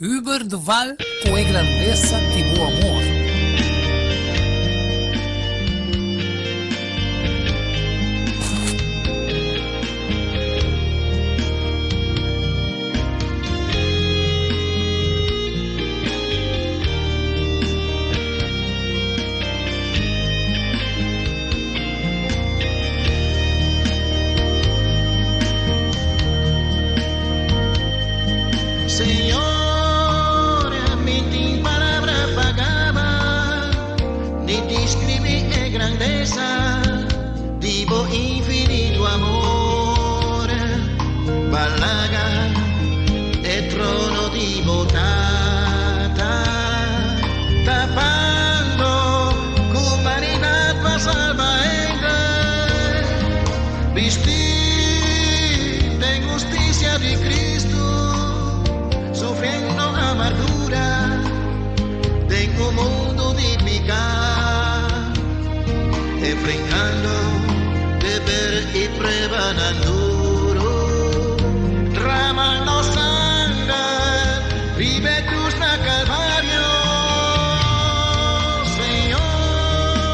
Hubert Duval cu e grandeza di bo amor. Señor, mi tin palabra pa gaba, ni describi e grandeza di bo infinito amor. B'a laga e trono di bo Tata, tapando cu humanidad pa salba hende. Bisti den husticia di Cristo, sufriendo amargura den un mundo di pica, enfrentando deber y pruebanan duro, dramando sanger riba e cruz na Calvario. Señor,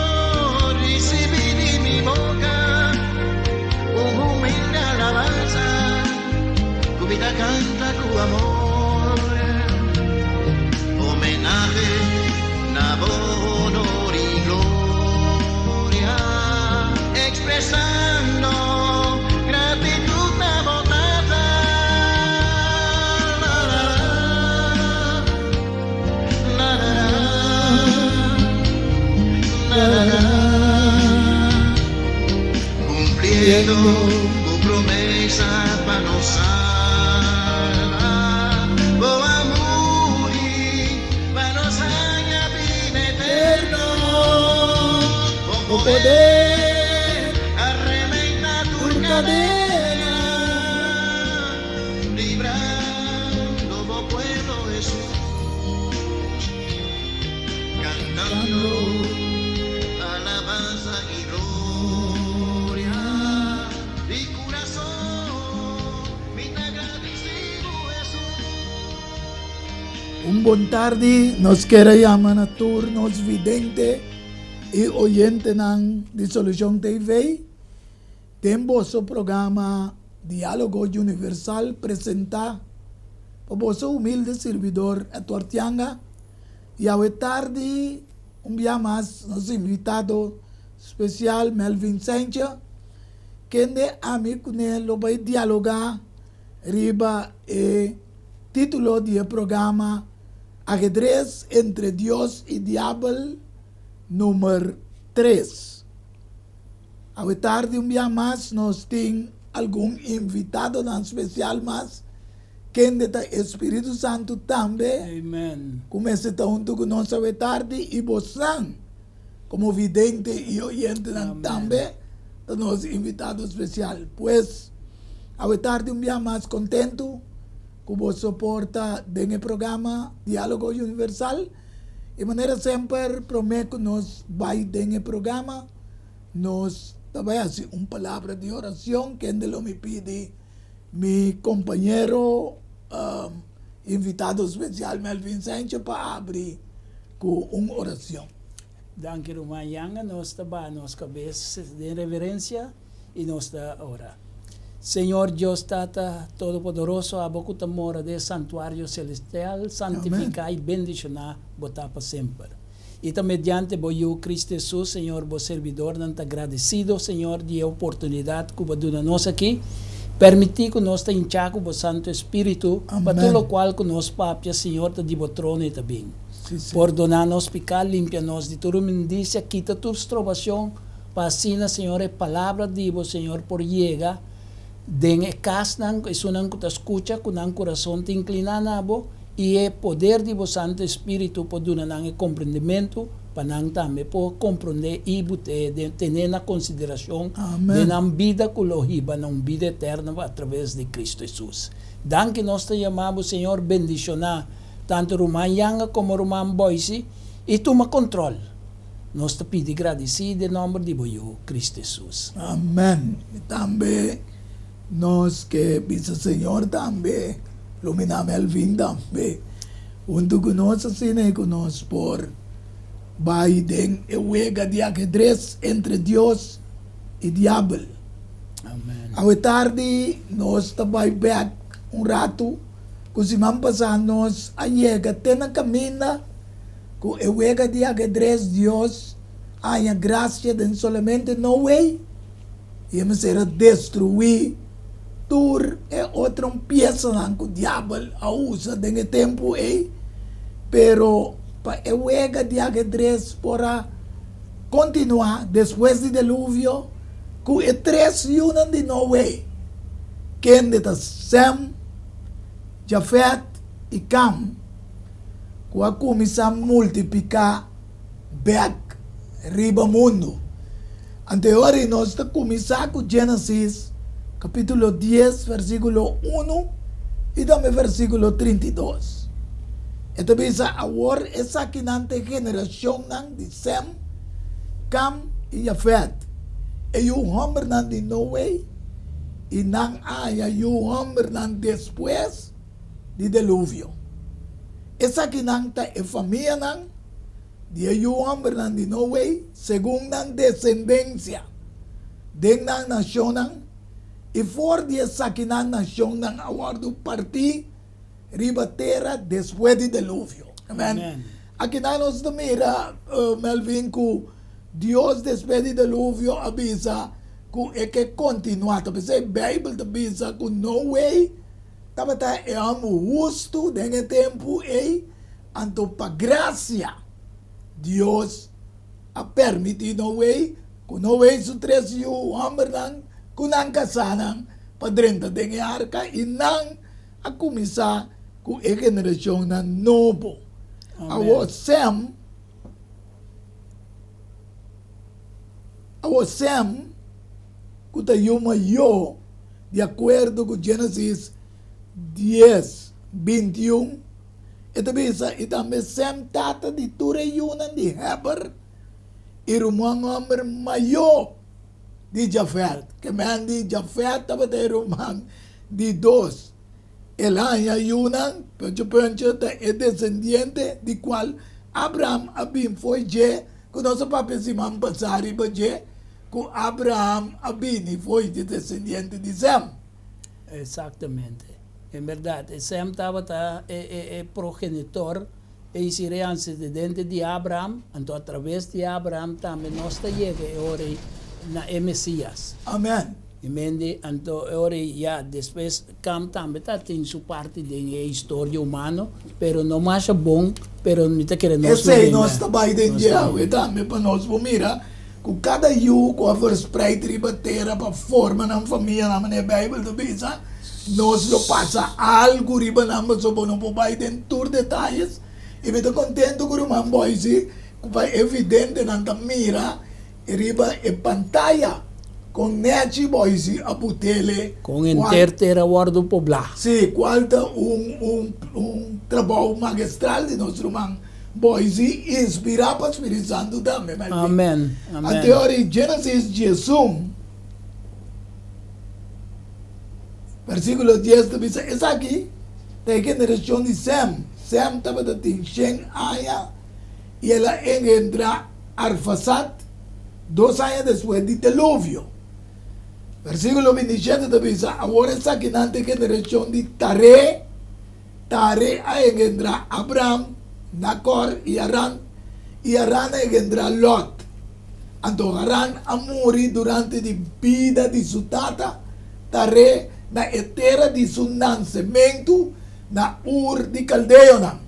ricibi di mi boca un humilde alabanza, cu mi ta canta cu amor, homenahe na bo honor y gloria, expresando gratitud na bo Tata. La, la, la, la, la, la, la, cumpliendo tu promesa pa nos salva, bo a muri pa nos haña bida eterno, bo poder a rementa tur cadena, librando bo pueblo Jesús, cantando alabanza y gloria, di corazón mi ta agradecido Jesús. Un bon tardi, nos kier a yama na tur nos vidente y oyentenan di Solucion TV den boso programa Dialogo Universal presenta pa boso humilde sirbidor Edward Tianga. Y awe tardi un bia mas nos invitado special Melvin Saintje kende ami cune lo bay dialoga riba e titulo di e programa Ajedrez entre Dios y Diabel numer tres. Awe tardi un bia mas nos tin algun invitadonan special mas kende ta e Spiritu Santu tambe Amen. ku mester ta huntu ku nos awe tardi i bosnan komo vidente i oyentenan Amen. tambe ta nos invitado special. Pues awe tardi un bia mas kontentu ku bo soporta den e programa Diálogo Universal. I manera semper promé ku nos bai den e programa nos ta bai hasi un palabra di oracion kende lo mi pidi mi kompañero invitado special Melvin Sanchez pa abri ku un oracion. Danki ruman Yanga, nos ta baha nos kabes den reverencia y nos ta ora. Señor Dios Tata Todopoderoso, abo cu ta mora den e santuario celestial, santifica y bendiciona bo ta pa semper. Y ta mediante bo Yu Cristo Jesus, Señor, bo servidornan ta gradecido, Señor, di e oportunidad cu bo duna nos aki. Permiti cu nos ta hincha cu bo Santo Espiritu, pa tur locual cu nos papia, Señor, ta di bo trono y ta bin. Pordona nos pica, limpia nos di tur inmundicia, kita tur strobacion, pa asina, Señor, e palabra di bo, Señor, por yega den e casnan, esunnan cu ta scucha, cu nan curason ta inclina na bo, i e poder di bo Santu Espíritu por duna nan e komprendementu pa nan tambe por komprondé i but'é den ten'é na konsiderashon den nan bida ku lo hiba na un bida eterno atraves di Kristu Hesus. Danki nos ta yama bo, Señor, bendishoná tantu ruman Yanga komo ruman Boysi i tuma kontrol. Nos ta pidi gradisí den nòmber di bo Yu, Kristu Hesus. Amèn. I tambe nos ke bisa Señor tambe. Lo mi na Melvin tambe. Huntu ku nos asina i ku nos por bai den e wega di ajedrez entre Dios i Diabel. Amen. Awe tardi nos ta bai bek un ratu ku siman pasá nos a yega te na kaminda ku e wega di ajedrez Dios a haña grasia den solamente Noe i e mester a destruí tur e otro piesanan ku diabel a usa den e tempu ei, pero pa e wega di ajedrez por a kontinuá despues di deluvio ku e tres yunan di Noe, kende ta Sem, Jafet i Kam, ku a kuminsá multipliká bèk riba mundu. Anteori nos ta kuminsá ku Génesis kapítulo dies versíkulo unu i tambe versíkulo 32. E ta bisa, Awor esakinan ta e generashonnan di Sem, Kam i Jafet, e yu hòmbernan di Noe, i nan a haña yu hòmbernan despues di deluvio. Esakinan ta e famianan di e yu hòmbernan di Noe segun nan desendensia den nan nashonnan, i for di esakinan nashonnan a wòrdu partí riba tera despues di deluvio. Amen. Akinan nos ta mira, Melvin, ku Dios despues di deluvio a bisa ku e ke kontinuá. Ta p'esei Beibel ta bisa ku Noe Tabata e hòmber hustu den e tempu ei, anto pa grasia Dios a permití Noe ku Noe su tres yu hòmbernan ku nan kasánan pa drenta den e arka i nan a kuminsá ku e generashonnan nobo. Awor Sem, awor Sem ku ta yu mayó. Di akuerdo ku Génesis dies, 21, e ta bisa, I tambe Sem tata di tur e yunan di Heber i ruman hòmber mayó di Jafet. Ke men di Jafet tabata e ruman di dos. El a haña yunan, puncho puncho ta e desendiente di kual Abraham a bin fo'i dje, ku nos a papia siman pasá riba dje, ku Abraham a bini fo'i dje desendiente di Sem. Eksaktamente. En bèrdat, e Sem tabata e progenitor, e isir e ansedente di Abraham, anto atraves di Abraham tambe nos ta yega e ora ei na e Mesias. Amen. I mende, anto e ora ei ya despues Kam tambe ta tin su parti den e historia humano, pero no masha bon, pero mi ta kere nos lo Esei bin nos ta bai den Nos dje ta awe tambe pa nos por mira ku kada yu ku a verspreid riba tera pa forma nan famia nan manera Beibel ta bisa, nos lo pasa algu riba nan pasobra bo no por bai den tur detayes. I mi ta kontento ku ruman Boysie ku pa evidente nan ta mira Riba e pantaya kon nechi boisi a butele. Kon henter tera wòrdu poblá. Sí, kual ta un un un trabou magistral di nos ruman Boisi, inspirá pa Spiritu Santu tambe, Melvin. Amen, amen. Anteori Genesis 11, versíkulo 10 ta bisa, Esaki ta e generashon di Sem. Sem tabata tin shen aña i el a engendrá Arfasad dos aña despues di deluvio. Versíkulo 27 ta bisa, Awor esakinan ta e generashon di Taré. Taré a engendrá Abram, Nakor i Haran, i Haran a engendrá Lòt. Anto Haran a muri durante di bida di su tata, Taré, na e tera di su nansementu, na Ur di Kaldeonan.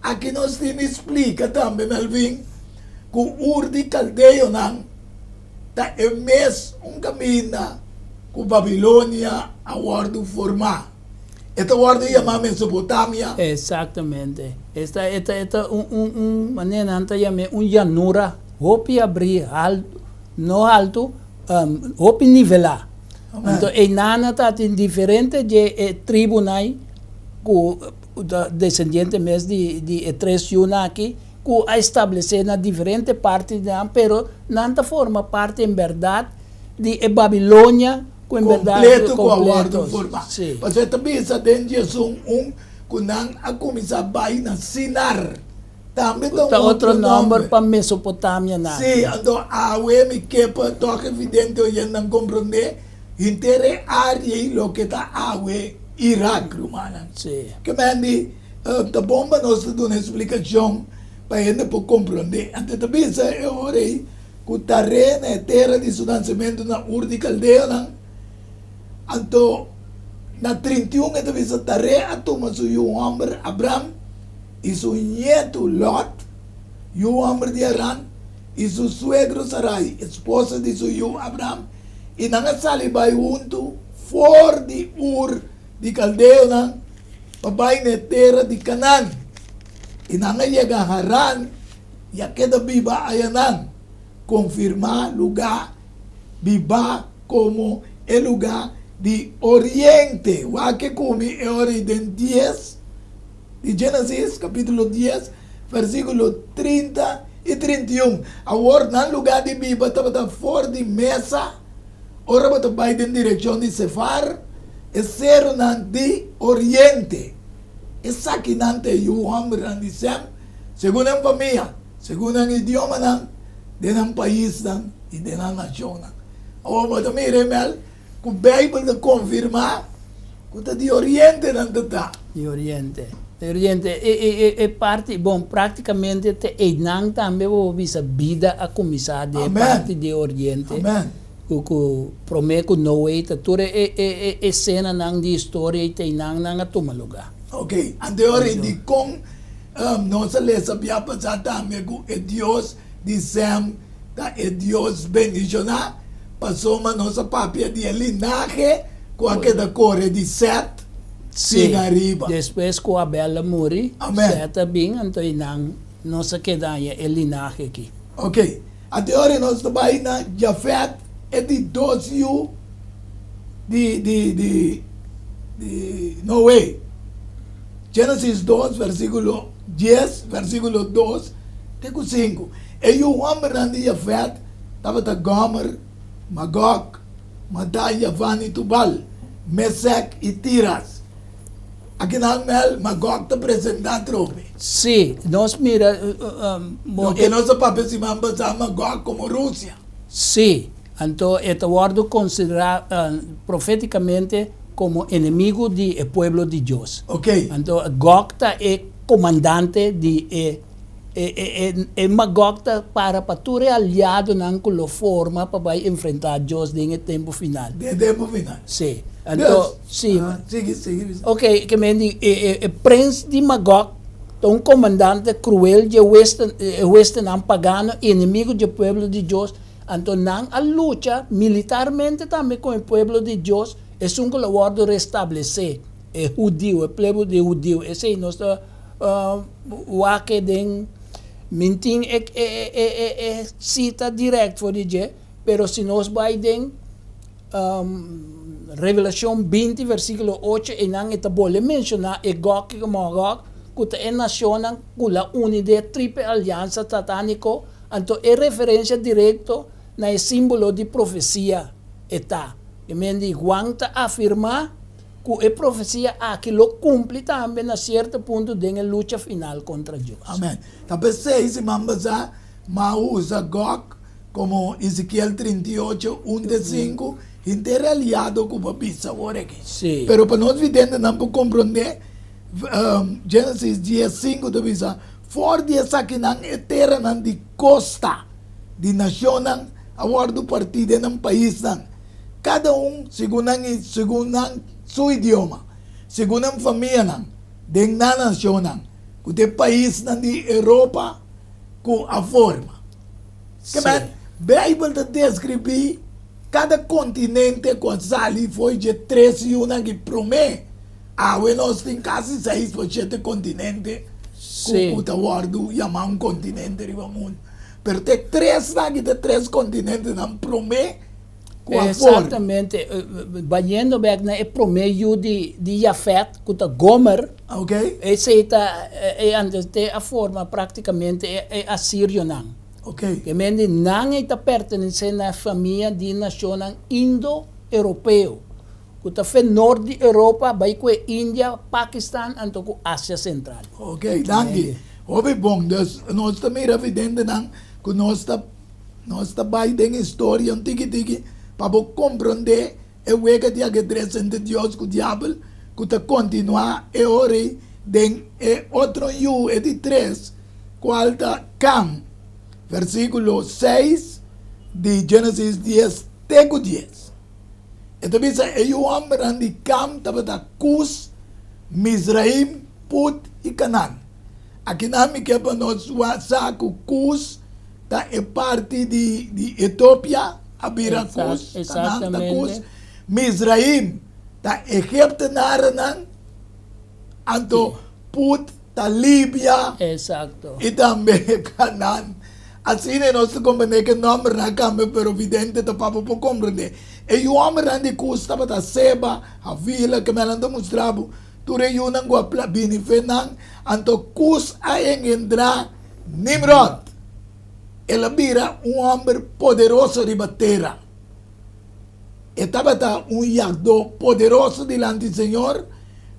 Aki nos tin di splika tambe, Melvin, ku Ur di Kaldeonan ta e mes un kaminda ku Babilonia a wòrdu formá. E ta wòrdu yamá Mesopotamia. Eksaktamente. Esta e ta e ta un un un manera nan ta yam'é un llanura hopi abrí haltu, no haltu, hopi nivelá. Anto einan ta tin diferente dje e tribunan ku ta desendiente mes di di e tres yunan aki ku a establesé na diferente parti di nan, pero nan ta forma parti en bèrdat di e Babilonia. Ku en bèrdat Kompleto ku a wòrdu kompleto, formá. sí. Pasobra e ta bisa den diesun un ku nan a kuminsá bai na Sinar. Tambe ta un Ta otro otro nòmber nòmber. pa Mesopotamia nan. Sí, anto awe mi ke pa tòg evidente oyentenan komprondé henter e área ei loke ta awe Irak, rumannan. Sí. Ke men di, ta bon pa nos ta duna esplikashon pa hende por komprondé. Anto e ta bisa e ora ei ku Taré na e tera di su nansementu na Ur di Kaldeonan. Anto na 31 e ta bisa Taré a tuma su yu hòmber Abram i su ñetu Lòt, yu hòmber di Haran, i su suegro Sarai, esposa di su yu Abram, i nan a sali bai huntu for di Ur di Kaldeonan pa bai na e tera di Kanan. I nan a yega Haran i a keda biba ayanan, konfirmá lugá bibá komo e lugá di Oriente. Wak ke ku mi e ora ei den dies di Génesis, kapítulo dies, versíkulo 30 i 31. Awor nan lugá di biba tabata for di Mesa, ora bo ta bai den direkshon di Sefar, e serunan di Oriente. Esakinan ta e yu hòmbernan di Sèm, segun nan famia, segun nan idiomanan, den nan paisnan i den nan nashonnan. Awor bo ta mira, Emel, ku Beibel ta konfirmá ku ta di Oriente nan ta ta. Di Oriente. Di Oriente. E, e, e, e parti, bon, práktikamente te einan tambe bo por bisa bida a kuminsá den e Amèn. parti di Oriente. Amèn. Ku, ku promé ku Noe ta tur e, e, e esenanan di historia i te einan nan a tuma lugá. Ok, anto e ora ei dikon nos a lesa bia pasá tambe ku e Dios di Sem ta e Dios bendishoná, pasobra nos a papia di e linahe ku a keda kore di Sèt Sí, bin ariba. despues ku Abel a muri, Amèn. Sèt a bin, anto i nan nos a keda haña e linahe aki. Ok, anto e ora nos ta bai na Jafèt, e di dos yu di di di di Noe. Génesis dos, versíkulo dies, versíkulo dos te ku sinku. E yu hòmbernan di Jafèt tabata Gòmer, Magòg, Madai, Javan i Tubal, Mesèk i Tiras. Akinan mèl Magòg ta presentá atrobe. Sí, nos mira. Loke nos a papia siman pasá, Magòg komo Rusia. Sí, anto e ta wòrdu konsiderá profétikamente komo enemigu di e pueblo di Dios. Ok. Anto Gòg ta e komandante di e e Magòg ta para pa tur e aliadonan ku lo forma pa bai enfrentá Dios den e tempu final. Den e tempu final. Sí. Anto, sí. Sigui, sigui. Ok, ke men di e e prens di Magòg ta un komandante kruel dje e huestenan pagano, enemigu dje pueblo di Dios. Anto nan a lucha militarmente tambe ku e pueblo di Dios, esun ku lo wòrdu restablesé, e hudiu, e pueblo di hudiu. Esei nos ta wak e den, mi tin e e sita dirèkt for di dje, pero si nos bai den Revelashon 20 versíkulo 8 einan e ta bolbe menshoná e Gòg i Magòg ku ta e nashonnan ku la uni den e triple aliansa satániko, anto e referensia direkto na e símbolo di profesia e ta. E men di Juan ta afirmá ku e profesia aki lo kumpli tambe na sierto punto den e lucha final kontra Dios. Amèn. Ta p'esei siman pasá m'a usa Gòg komo Ezekiel 38, un te sinku, henter aliado ku bo a bisa awor aki. Sí. Pero pa nos videntenan por komprondé, Genesis dies sinku ta bisa, For di esakinan e teranan di kosta di nashonnan a wòrdu partí den nan paisnan, kada un segun nan segun nan su idioma, segun nan famianan, den nan nashonnan, ku ta e paisnan di Europa ku a forma. Ke men, Beibel ta deskribí kada kontinente ku a sali for dje tres yunan ki promé. Awe nos tin kasi seis o shete kontinente ku ta wòrdu yamá un kontinente riba mundu. Pero ta e tresnan aki ta e tres kontinentenan promé ku a forma. Eksaktamente. Bayendo bèk na e promé yu di Jafet ku ta Gomer. Ok. Esei ta e antes te a forma praktikamente e asirionan. Ok. Ke men di nan ei ta pertenesé na e famia di nashonnan indo. Europeo, ku ta fe nort di Europa bai ku e India, Pakistan anto ku Asia Sentral. Ok, danki. Hopi bon. Dus nos ta mira videntenan ku nos ta nos ta bai den historia un tiki tiki pa bo komprondé e wega di agedres entre Dios ku diabel ku ta kontinuá e ora ei den e otro yu, e di tres, kual ta Kam. Versíkulo seis di Génesis dies te ku dies. E ta bisa e yu hòmbernan di Kam tabata Kus, Mizraim, Put i Kanan. Akinan mi ke pa nos wak sa ku Kus ta e parti di di Etopia a bira Kus, Kanan ta Kus, Mizraim ta Egiptenarennan, anto Put ta Libia i tambe Kanan. Asina nos ta komprendé ku e nòmbernan a kambia, pero vidente ta pa bo por komprendé. E yu hòmbernan di Kus tabata Seba, Havila, ke nan ta mustra bo tur e yunan ku a bini fe nan. Anto Kus a engendrá Nimròd. El a bira un hòmber poderoso riba tera. E tabata un yagdó poderoso dilanti Señor,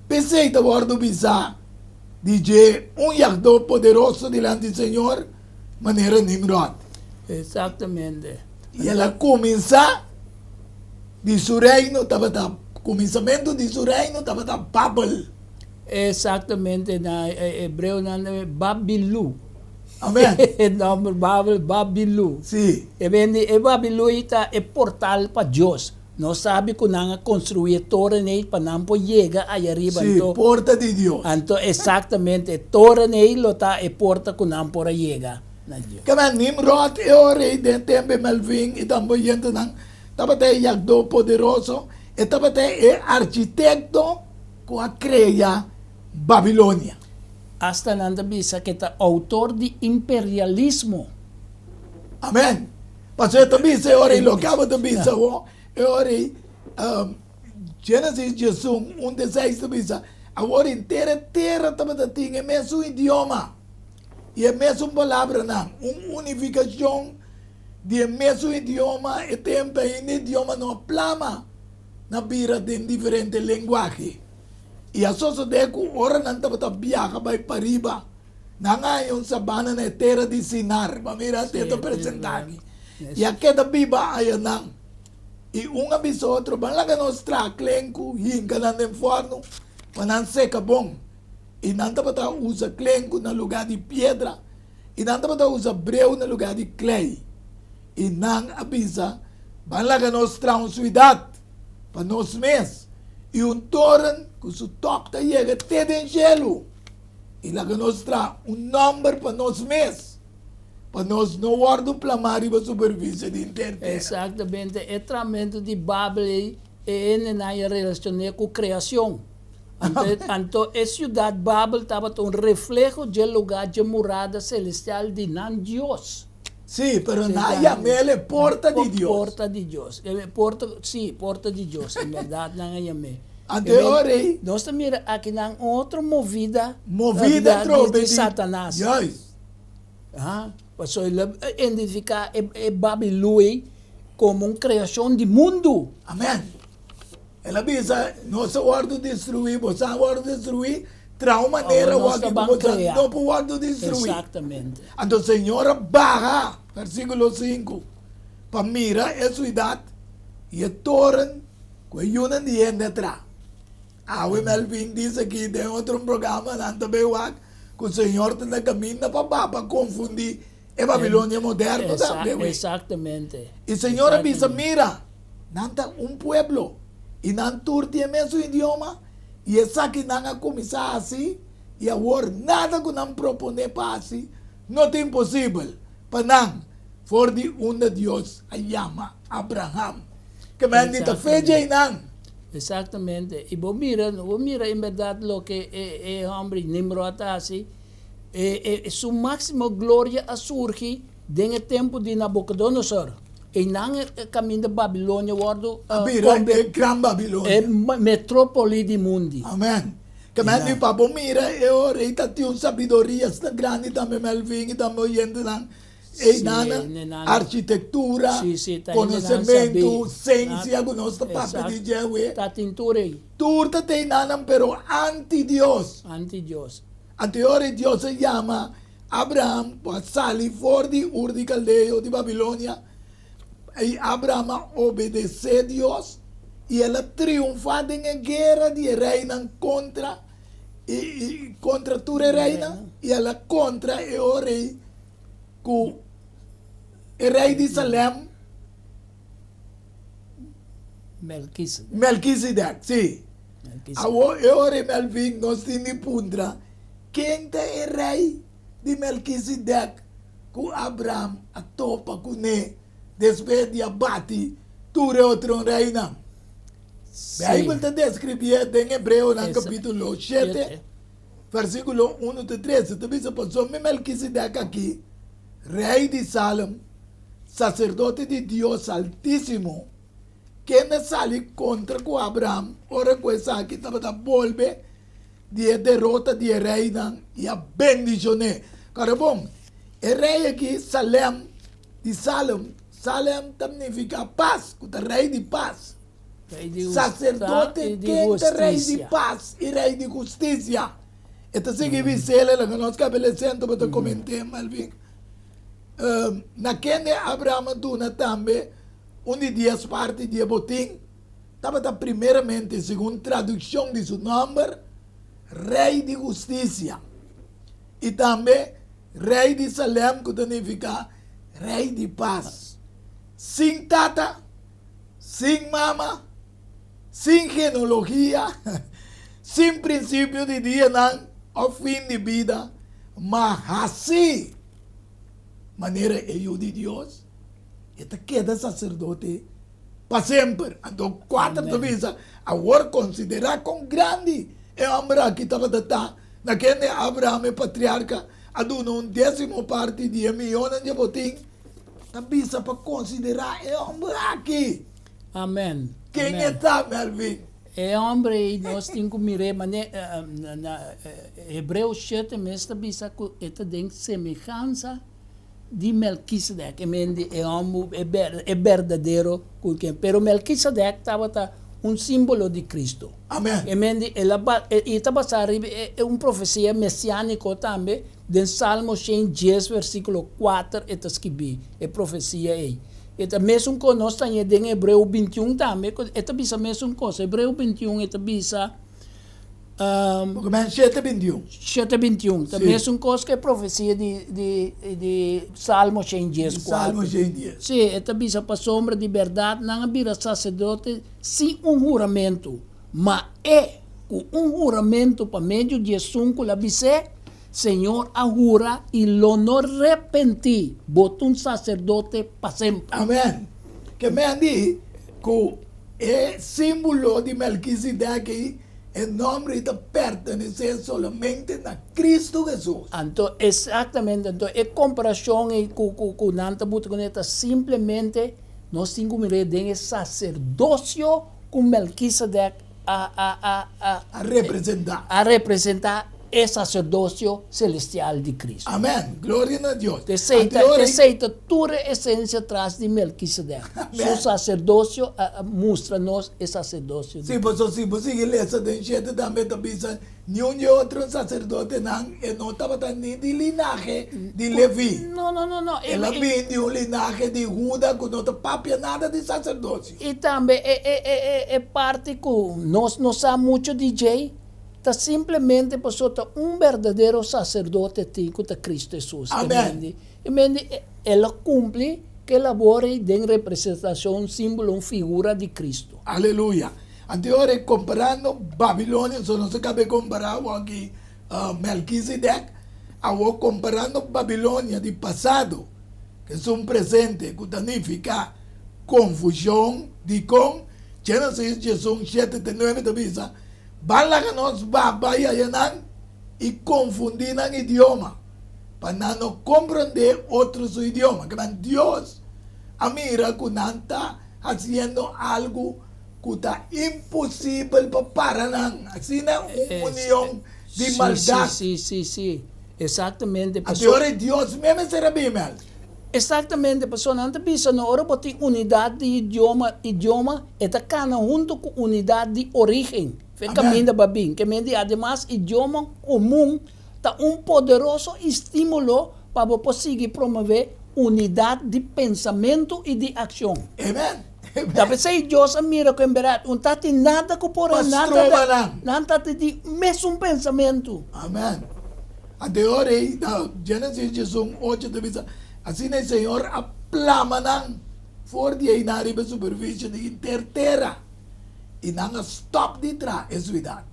p'esei ta wòrdu bisá di dje un yagdó poderoso dilanti Señor, manera Nimrod. Exactamente. I el a kuminsá di su reino tabata, kuminsamentu di su reino tabata Babel. Exactamente, na hebreo nan ta Babilu. Amen. E nomber Babel, Babilu. Sí. E bende e Babilu ei ta e portal pa Dios. Nos sabi ku nan a konstruí e toren ei pa nan por yega aya riba. Sí, Anto, porta di Dios. anto exactamente e toren ei lo ta e porta ku nan por a yega na Dios. Kaba Nimrod e ora ei den tempu e Melvin i tambe oyentenan tabata e yagdó poderoso, e tabata e architekto ku a krea Babilonia. Asta nan ta bisa ku e ta outor di imperialismo. Amen. Pasobra e ta bisa e ora ei loke abo ta bisa awo, e ora ei Genesis diesun, un te seis ta bisa, Awor henter e tera tabata tin e mesun idioma i e mesun palabranan, un unifikashon di e mesun idioma, e tempu ainda idioma no a plama na bira den diferente lenguahe. I a sosodé ku ora nan tabata biaha bai pariba, nan a haña un sabana na e tera di Sinar, bo a mira te ta presentá aki, i a keda biba ayanan. I un a bisa otro, Ban laga nos traha klenku, hinka nan den fòrnu pa nan seka bon. I nan tabata usa klenku na lugá di piedra, i nan tabata usa breu na lugá di klei. I nan a bisa, Ban laga nos traha un suidat pa nos mes i un toren ku su tòp ta yega te den shelu, i laga nos traha un nòmber pa nos mes, pa nos no wòrdu plamá riba superfisie di henter tera. Eksaktamente, e tramentu di Babel ei e hendenan a relashoné ku kreashon. Anto, anto e siudat Babel tabata un refleho dje lugá dje morada selestial di nan Dios. Sí, pero nan a yam'el e porta di Dios. Porta di Dios. E porta, sí, porta di Dios, en bèrdat nan a yam'é. Anto e ora ei. Nos ta mira akinan un otro movida. Movida atrobe di Satanas. Juist. Ha, pasobra el a identifiká e Babilu ei komo un kreashon di mundu. Amèn. El a bisa, Nos a wòrdu destruí, boso a wòrdu destruí, traha un manera Awor nos awor ta ku ban boso krea. no por wòrdu destruí. Eksaktamente. Anto Señor a baha, versíkulo sinku, pa mira e suidat i e toren ku e yunan di hende a traha. Awe Melvin dice aki den otro programa nan ta bay wak cu Señor ta na caminda pa baha pa confundi e Babilonia moderno tambe wey. Exactamente. Y Señor a bisa mira nan ta un pueblo y nan tur tin e mesun idioma y esaki nan a cuminsa haci y awor nada cu nan propone pa haci no ta imposibel pa nan for di unda Dios a yama Abraham. Ke men di ta fe djei nan. Exactamente. Y bo mira, bo mira en berdad loke e e hombre Nimrod a haci. E e su maximo gloria a surgi den e tempo di Nabucodonosor. Eynan e caminda Babilonia wordo A bira e gran Babilonia. E metropoli di mundi. Amen. Ke men di pa bo mira e ora ei ta tin un sabiduria asina grandi tambe Melvin y tambe oyentenan. Einan arkitektura, konosementu, sensia ku nos ta papia di dje awe. Ta tin tur ei. Tur ta te einanan pero anti Dios. Anti Dios. Anto e ora Dios a yama Abraham ku a sali for di Ur di Kaldeo di Babilonia i Abraham a obedesé Dios i el a triunfá den e guera di e reinan kontra i kontra tur e reinan i el a kontra e ora ei ku e rei di Salem. Melkisedek. Melkisedek, sí. Awor e ora ei Melvin nos tin di puntra, ken ta e rei di Melkisedek ku Abraham a topa kuné despues di a bati tur e otro reinan? Beibel ta deskribié den Hebreonan kapítulo shete, versíkulo unu te tres. E ta bisa, Pasobra mi Melkisedek aki, rei di Salem, saserdote di Dios Altísimo, kende a sali kontra ku Abraham ora ku esaki tabata bolbe di e derota di e reinan i a bendishon'é. Kòrda bon, e rei aki, Salem, di Salem, Salem ta nifiká pas, ku ta rei di pas. Saserdote ken ta rei di pas i rei di hustisia. E ta sigui bis'el, laga nos kabel e sento bo ta koment'é, Melvin. Na kende Abraham a duna tambe un di dies parti di e botin, tabata primeramente, segun tradukshon di su nòmber, Rei di Hustisia, i tambe Rei di Salem, ku ta nifiká Rei di Pas. Sin tata, sin mama, sin genealogia, sin prinsipio di dianan òf fin di bida, ma hasi manera e Yu di Dios, e ta keda saserdote pa semper. Anto kuater ta bisa, Awor konsiderá kon grandi e hòmber aki tabata ta, na kende Abraham e patriarka a duna un désimo parti di e mionnan dje botin, ta bisa pa konsiderá e hòmber aki. Amen. Ken e ta, Melvin? E hòmber ei nos tin ku mir'é mane na Hebreo shete mes ta bisa ku e ta den semehansa di Melkisedek, e men di e hòmber e berdadero ku ken. Pero Melkisedek tabata un símbolo di Kristu. Amen. E men di el a i ta basá riba e un profesia mesiániko tambe den Salmo 110 versíkulo 4 e ta skibí e profesia ei. E ta mesun kos nos ta haña den Hebreo 21 tambe, e ta bisa mesun kos. Hebreo 21 e ta bisa. Porque men shete 21. Shete 21. Ta mesun kos ku e profesia di, di, di Salmo 110. Di Salmo 110. Sí, e ta bisa pasobra di bèrdat nan a bira saserdote sin un huramentu, ma e ku un huramentu pa medio di esun ku la bis'é, Señor a hura i lo no repentí, bo ta un saserdote pa semper. Amèn. Ke men di ku e símbolo di Melkisedek ei, e nòmber ei ta pertenesé solamente na Kristu Hesus. Anto, eksaktamente, anto e komparashon ei ku ku ku nan ta buta kuné ta simplemente nos tin ku mir'é den e saserdosio ku Melkisedek a a a a A representá. A representá e saserdosio selestial di Cristo. Amèn. Gloria na Dios. Esei ta, esei ta tur e esensia tras di Melkisedek. Su saserdosio a mustra nos e saserdosio di Sí, pasobra si bo sigui lesa den shete tambe ta bisa niun di e otro saserdotenan e no tabata ni di linahe di Leví. No, no, no, no. El a bin di un linahe di Huda ku no ta papia nada di saserdosio. I tambe e e e e parti ku nos no sa muchu di djei ta simplemente pasobra ta un berdadero saserdote tin ku ta Kristu Hesus. Amen. E mende el a kumpli ku e labor ei den representashon, simbolo, un figura di Kristu. Aleluya. Anto e ora ei komparando Babilonia, so nos a kaba e kompará awor aki Melkisedek, awor komparando Babilonia di pasado ku esun presente ku ta nifiká konfushon, dikon? Génesis 17 te 9 ta bisa, Ban laga nos baba i haya nan i konfundí nan idioma, pa nan no komprondé otro su idioma. Kiman Dios a mira ku nan ta hasiendo algu ku ta imposibel pa para nan. Asina un union di maldat. Sí, sí, sí, sí. Exactamente. Anto ora Dios mes mester a bin, Mel. Exactamente, pasobra nan ta bisa no ora bo tin unidad di idioma, idioma e ta cana hunto cu unidad di origen, fe caminda ba bin. Ke men di ademas idioma comun ta un poderoso estimulo pa bo por sigui promove unidad di pensamento y di accion. Amen. Amen. Ta p'esey Dios a mira cu en berdad un ta tin nada cu por Pa nan ta stroba nan. Nan ta di mesun pensamento. Amen. Ante ora ei, na Genesis 11, ocho ta bisa, Asina e Señor a plama nan for di einan riba e superfisie di henter tera, i nan a stòp di traha e suidat.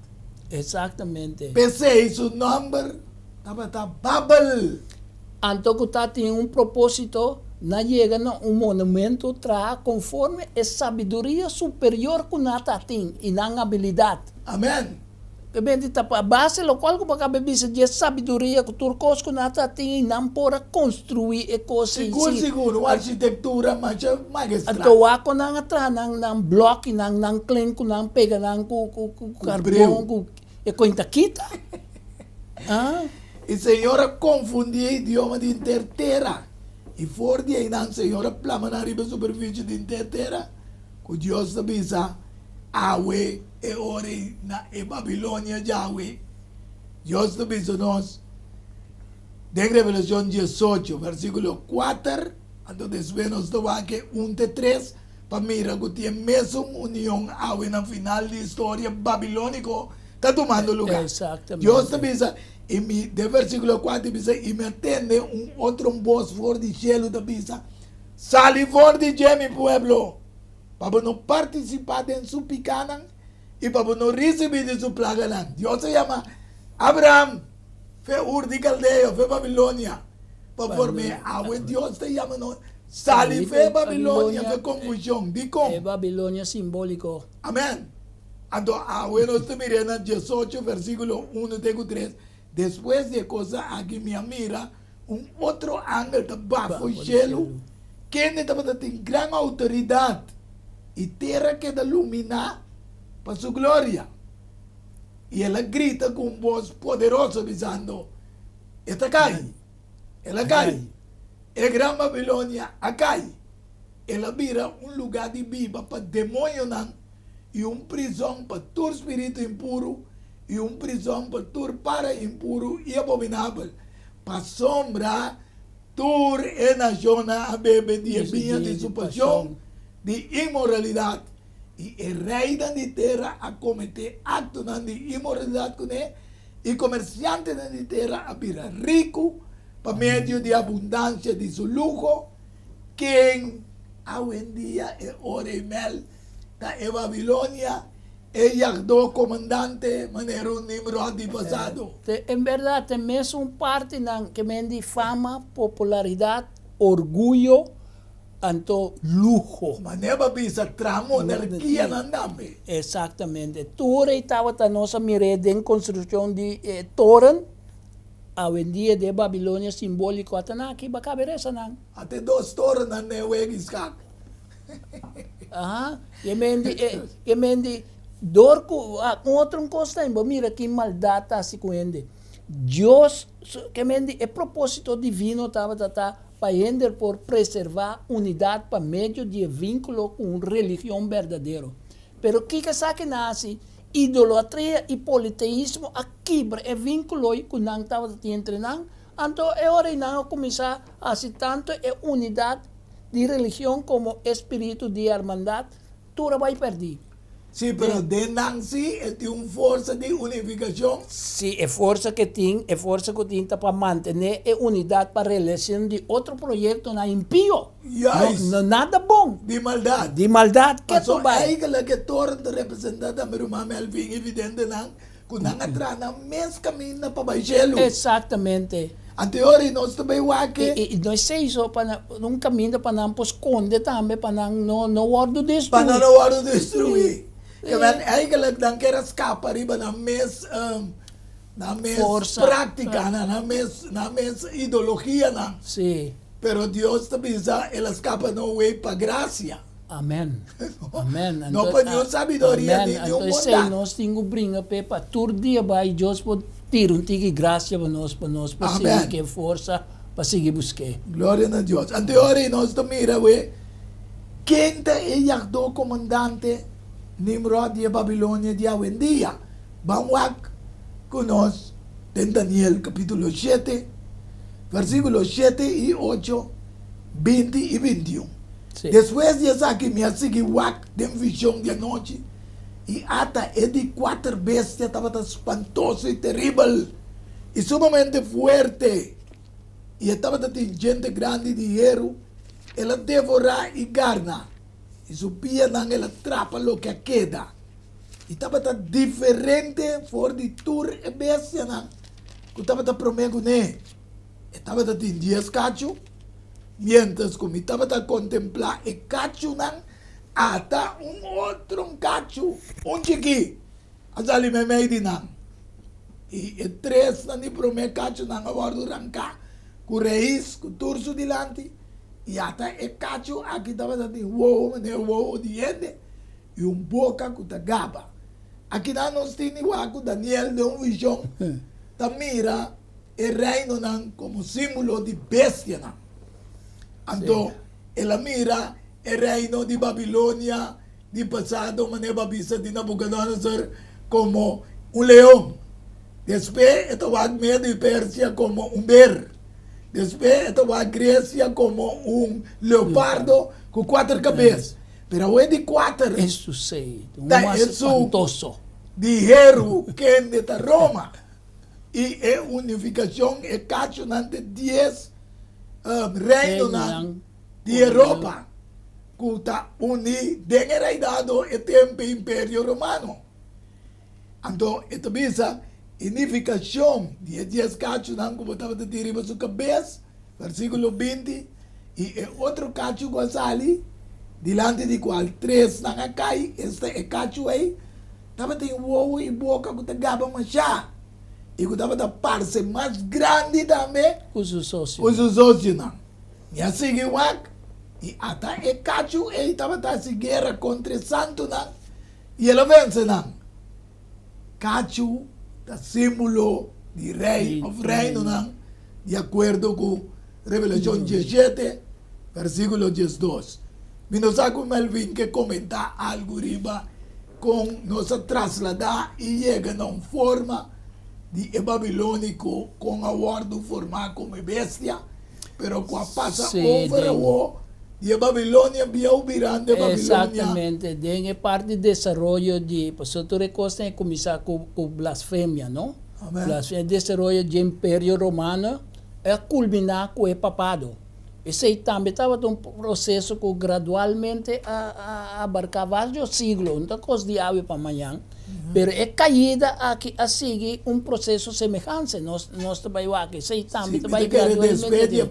Exactamente. P'esei su nòmber tabata Babel. Anto ku ta tin un propósito, nan yega na un monumento traha konforme e sabiduria superior ku nan ta tin i nan abilidat. Amen. Ke benti ta pa base lokual ku bo kaba bisa dje sabiduria ku tur kos ku nan ta tin i nan por a konstruí e kos ei. Sigur, sigur, un arkitektura masha magistral. Anto wak ku nan a traha nan nan blòkinan, nan klen ku nan pega nan ku ku karbon ku e koin ta kita. Ah. I Señor a konfundí e idioma di henter tera, i for di einan Señor a plama nan riba e superfisie di henter tera, ku Dios ta bisa, Awe e ora ei na e Babilonia djawe. Dios ta bisa nos den Revelashon diesocho, versíkulo kuater, anto despues nos ta wak e un te tres, pa mira ku tin e mesun union awe na final di historia babilóniko ta tumando lugá. Dios ta bisa, i mi, den versíkulo kuater bisa, i mi a tende un otro bos for di shelu ta bisa, Sali for di dje, mi pueblo, pa bo no partisipá den su pikánan i pa bo no risibí di su plaganan. Dios a yama Abraham fe Ur di Kaldeo, fe Babilonia, pa form'é. Awe Dios ta yama nos, Sali fe Babilonia, fe konfushon. Dikon? E Babilonia simbóliko. Amèn. Anto awe nos ta mir'é na diesocho versíkulo unu te ku tres, Despues di e kosnan aki mi a mira un otro angel ta baha for shelu, kende tabata tin gran outoridat, i tera keda luminá pa su gloria. I el a grita ku un bos poderoso, bisando, E ta kai! El a kai! E gran Babilonia a kai! El a bira un lugá di biba pa demoñonan i un prizòn pa tur spiritu impuru i un prizòn pa tur para impuru i abominabel, pasobra tur e nashonnan a bebe di e biña di su pashon di inmoralidat. I e reinan di tera a kometé aktonan di inmoralidat kuné, i komersiantenan di tera a bira riku pa medio di abundansia di su luho. Ken awendia e ora i mel ta e Babilonia, e yagdó komandante manera un Nimrod di pasado? Te en bèrdat e mesun partinan ke men di fama, popularidat, orguyo, Anto luho. Manera bo a bisa traha monarkianan tambe. Exactamente. Tur ei tabata nos a mir'é den construccion di e toren. Awendia den Babilonia simbolico ata nan aki bakabe resa nan. Ata e dos torennan den e wega i skak. Aha. E men di e e men di dor ku un otro un kos tambe bo mira ki maldad ta hasi ku hende. Dios su ke men di e proposito divino tabata ta Pa hende por preservá unidat pa medio di e vínkulo ku un religion berdadero. Pero kiko esaki nan hasi? Idolatria i politeismo a kibra e vínkuloi ku nan tabata tin entre nan, anto e ora ei nan a kuminsá hasi tantu e unidat di religion komo e spiritu di hermandat tur a bai pèrdí. Sí, pero den nan sí e tin un forsa di unifikashon. Sí, e forsa ke tin, e forsa ku tin ta pa mantené e unidat pa realisashon di otro proyektonan impio. Juist. No, no nada bon. Di maldat. Di maldat ke tu Paso bai. eigenlijk e toren ta representá tambe ruman Melvin evidentenan ku nan a traha nan mes kaminda pa bai shelu. Exactamente. Anteori nos ta bai wak e. I i no esei so pa nan un kaminda pa nan por skonde tambe pa nan no no wòrdu destruí. Pa nan no wòrdu destruí. Ke men eigenlijk nan kier a skapa riba nan mes nan mes Forsa. práktikanan, nan mes nan mes ideologianan. Sí. Pero Dios ta bisa el a skapa no wei pa grasia. Amen. Amen. No pa niun sabiduria ni niun Anto esei bondat. nos tin ku bringa p'e pa tur dia bai Dios por tira un tiki grasia pa nos pa nos por sigui Amen. ke forsa. pa sigui busk'é. Gloria na Dios. Anto e ora ei nos ta mira we ken ta e yagdó komandante Nimrod di e Babilonia di awendia. Ban wak ku nos den Daniel kapítulo shete, versíkulo shete i ocho, 20 i 21. Despues di esaki mi a sigui wak den vishon di anochi, i ata e di kuater bestia tabata spantoso i teribel i sumamente fuerte, i e tabata tin djente grandi di heru, el a devorá i garna, i su pianan el a trapa loke a keda. I tabata diferente for di tur e bestianan ku tabata promé kuné. E tabata tin dies kachu, miéntras ku mi tabata kontemplá e kachunan, ata un otro kachu, un chikí, a sali meimei di nan. I e tresnan di promé kachunan a wòrdu ranká ku reis, ku tur su dilanti, i ata e kachu aki tabata tin wowo manera wowo di hende i un boka ku ta gaba. Akinan nos tin di wak ku Daniel den un vishon ta mira e reinonan komo símbolo di bestianan. Anto el a mira e reino di Babilonia di pasado, manera bo a bisa di Nabucodonosor, komo un leon. Despues e ta wak Medo i Persia komo un ber. Despues e ta wak Gresia komo un leopardo ku kuater kabes. Pero awe di kuater ta esun di heru kende ta Roma. I e unifikashon e kachunan te dies reinonan di Europa ku ta uní den e reidado e tempu e Imperio Romano. Anto e ta bisa e nifikashon di e dies kachunan ku bo tabata tin riba su kabes, versíkulo 20, i e otro kachu ku a sali dilanti di kual tresnan a kai, esta e kachu ei, Tabatin wowo i boka ku ta gaba mashá i ku tabata parse mas grandi tambe ku su sosionan. Ku su sosionan. Mi a sigui wak, i ata e kachu ei tabata hasi guera kontra e santunan, i el a vense nan. Kachu ta símbolo di rei òf reinonan, di akuerdo ku Revelashon 17, versíkulo 12. Mi no sa ku Melvin ke komentá algu riba kon nos a trasladá i yega na un forma di e babilóniko kon a wòrdu formá komo e bestia, pero ku a pasa over awó di e Babilonia bieu birando e Babilonia. Exactamente, den e parti di desaroyo di, pasobra tur e kosnan e kuminsá ku blasfemia, no? Amen. Blasfemia, desaroyo di e Imperio Romano a kulminá ku e papado. Esei tambe tabata un proseso ku gradualmente a abarká varios siglo, no ta kos di awe pa mañan, pero e kaida aki a sigui un proseso semehante, nos nos ta bai wak esei tambe ta bai gradualmente.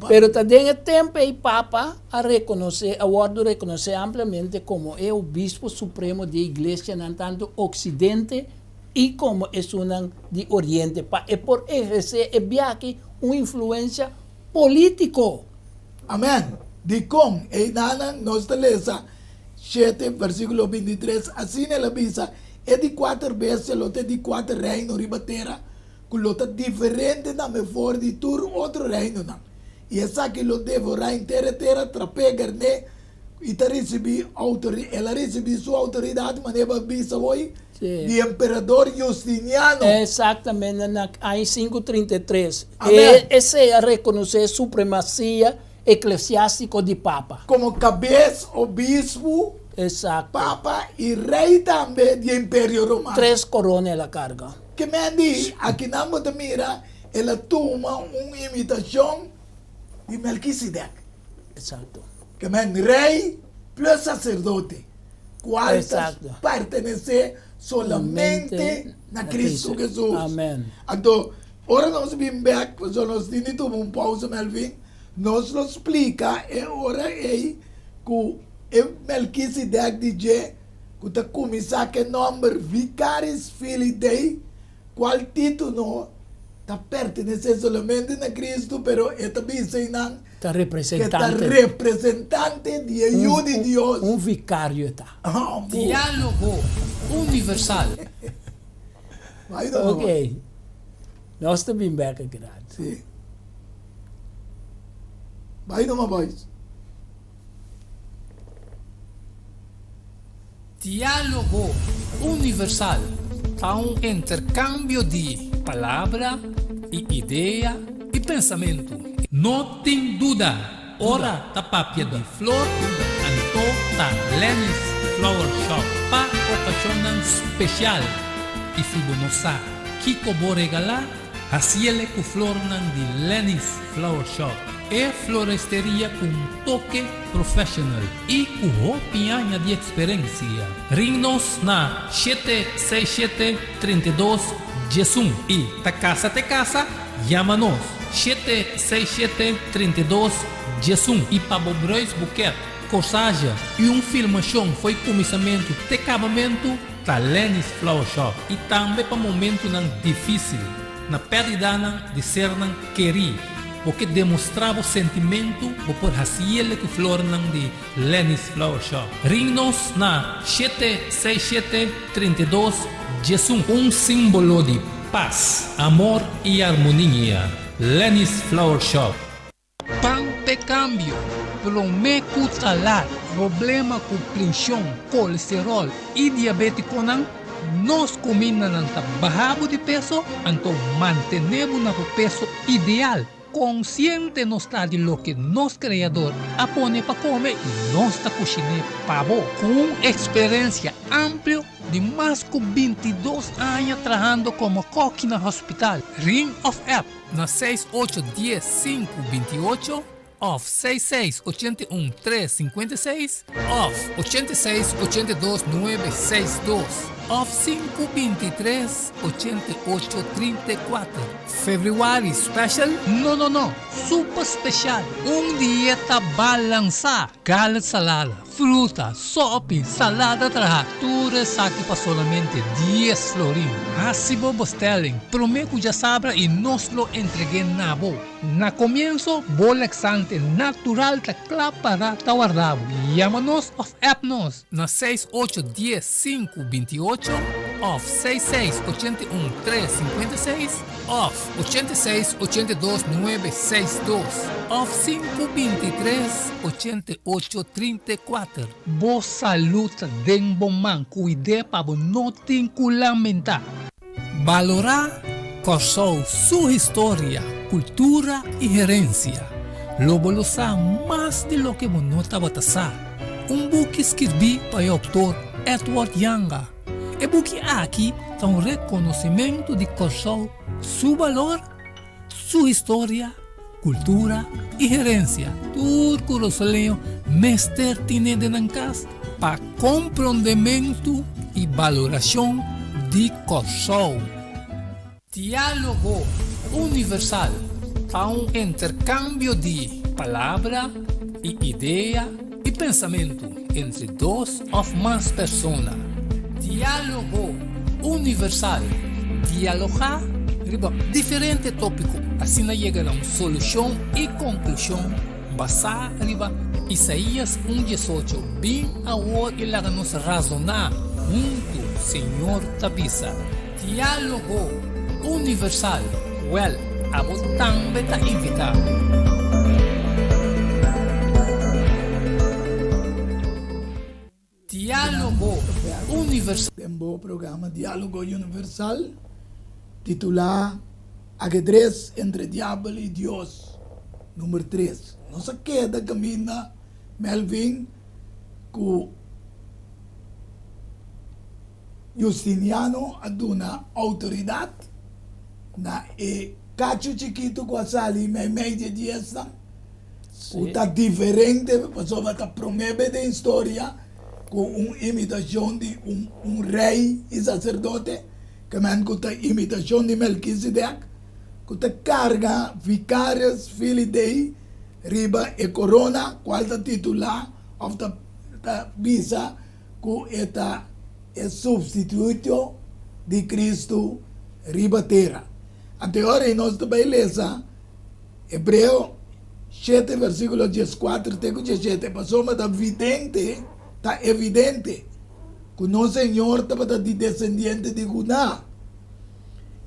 Pero ta den e tempu ei Papa a rekonosé, a wòrdu rekonosé ampliamente komo e obispo supremo di e iglesianan tantu oksidente i komo esunnan di oriente pa e por ehersé e biaha un influensia Polítiko. Amèn. Dikon? Eidanan nos ta lesa shete versíkulo 23, Asina el a bisa, E di kuater bestia lo ta e di kuater reino riba tera, ku lo ta diferente tambe for di tur otro reinonan. I esaki lo devorá henter e tera, trap'é, garn'é, i ta risibí outori, el a risibí su outoridat, manera bo a bisa hoy, di emperador Justiniano. Exactamente, na aña 533. Amen. Esei a rekonosé supremasia eklesiástiko di Papa. Komo kabes, obispu, Exacto. Papa i rei tambe di e Imperio Romano. Tres korona el a karga. Ke men di, akinan bo ta mira el a tuma un imitashon di Melkisedek. Exacto. Ke men rei plus saserdote, kual ta pertenesé solamente na Kristu Hesus. Amen. Anto, ora nos bin bek, pasobra nos tin di tuma un pousa, Melvin, nos lo splika e ora ei ku e Melkisedek di dje ku ta kuminsá ku e nòmber Vicaris Filii Dei, Cual titulo ta pertenece solamente na Cristo, pero e ta bisa einan Ta ke ta representante. representante di e Yu di Dios. Un vicario e ta. Oh, bu. Diálogo Universal. Bai no, Ok. Nos ta bin bek aki rato. Sí. Bai numa boys. Diálogo Universal ta un interkambio di palabra i idea i pensamentu. No tin duda, ora ta papia di flor, anto ta Lenny's Flower Shop pa okashonnan spesial. I si bo no sa kiko bo regalá, Hasiele ku flornan di Lenny's Flower Shop, e floresteria ku un toke professional i ku hopi aña di eksperensia. Ring nos na 767 32 11 i ta kasa te kasa, yama nos 767 32 11 i pa bo bruidsboeket, corsage i un filmashon fo'i kuminsamentu te kabamentu, Ta Lenny's Flower Shop i tambe pa momentunan difísil, na pèrdidanan di sernan kerí. Bo ke demostrá bo sentimentu, bo por hasiele ku flornan di Lenny's Flower Shop. Ring nos na shete seis shete 32 11. Un símbolo di pas, amor i armonia. Lenny's Flower Shop. Pan p'e kambio, promé ku ta lat. Problema ku prenshon, kolesteròl i diabétikonan, nos kumindanan ta baha bo di peso, anto mantené bo na bo peso ideal. Konsiente nos ta di loke nos Kreador a pone pa kome i nos ta kushiné pa bo. Ku un eksperensia amplio di mas ku 22 aña trahando komo kòki na hospital, Ring òf app. Na seis ocho dies sinku 28 òf seis seis 81 tres 56 òf 86 82 nuebe seis dos òf sinku 23 88 34. Februari special? No no no, super special! Un dieta balansá! Garlic salada, fruta, sopi, salada traha, tur esaki pa solamente dies florin. Hasi bo bestelling prome ku djasabra i nos lo entreg'é na bo. Na komienso, bo laxante natural ta kla para ta warda bo. Yama nos òf app nos na seis ocho dies sinku 28 òf seis seis 81 tres 56. Òf 86 82 nuebe seis dos òf sinku 23 88 34. Bo salud ta den bo man, kuid'é pa bo no tin ku lamentá. Balorá Kòrsou su historia, kultura i herensia. Lo bo lo sa mas di loke bo no tabata sa. Un buki skirbí pa e outor Edward Janga. E buki aki ta un rekonosimentu di Kòrsou su balor, su historia, kultura i herensia. Tur kurosaleño mester tine den nan kas pa komprondementu i balorashon di Kòrsou. Diálogo Universal ta un interkambio di palabra i idea i pensamentu entre dos òf mas persona. Diálogo Universal, dialogá riba diferente tópiko asina yega na un solushon i konklushon basá riba Isaías un 18, Bin awor i laga nos razoná huntu, Señor ta bisa. Diálogo Universal, Wèl, abo tambe ta invitá. Diálogo Universal. Den bo programa Diálogo Universal, titulá Ajedrez entre Diabel i Dios, number tres. Nos a keda kaminda Melvin ku. Justiniano a duna outoridat na e kachu chikitu ku a sali meimei di e diesnan, ku ta diferente pasobra ta promé bes den historia ku un imitashon di un rei i saserdote, ke men ku ta imitashon di Melkisedek, ku ta karga Vicarius Filii Dei riba e korona kual ta titulá òf ta bisa ku e ta e supstituto di Kristu riba tera. Anto e ora ei nos ta bai lesa Hebreo shete versíkulo 14 te ku 17, pasobra ta vidente, ta evidente, ku nos Señor tabata di desendiente di Judá.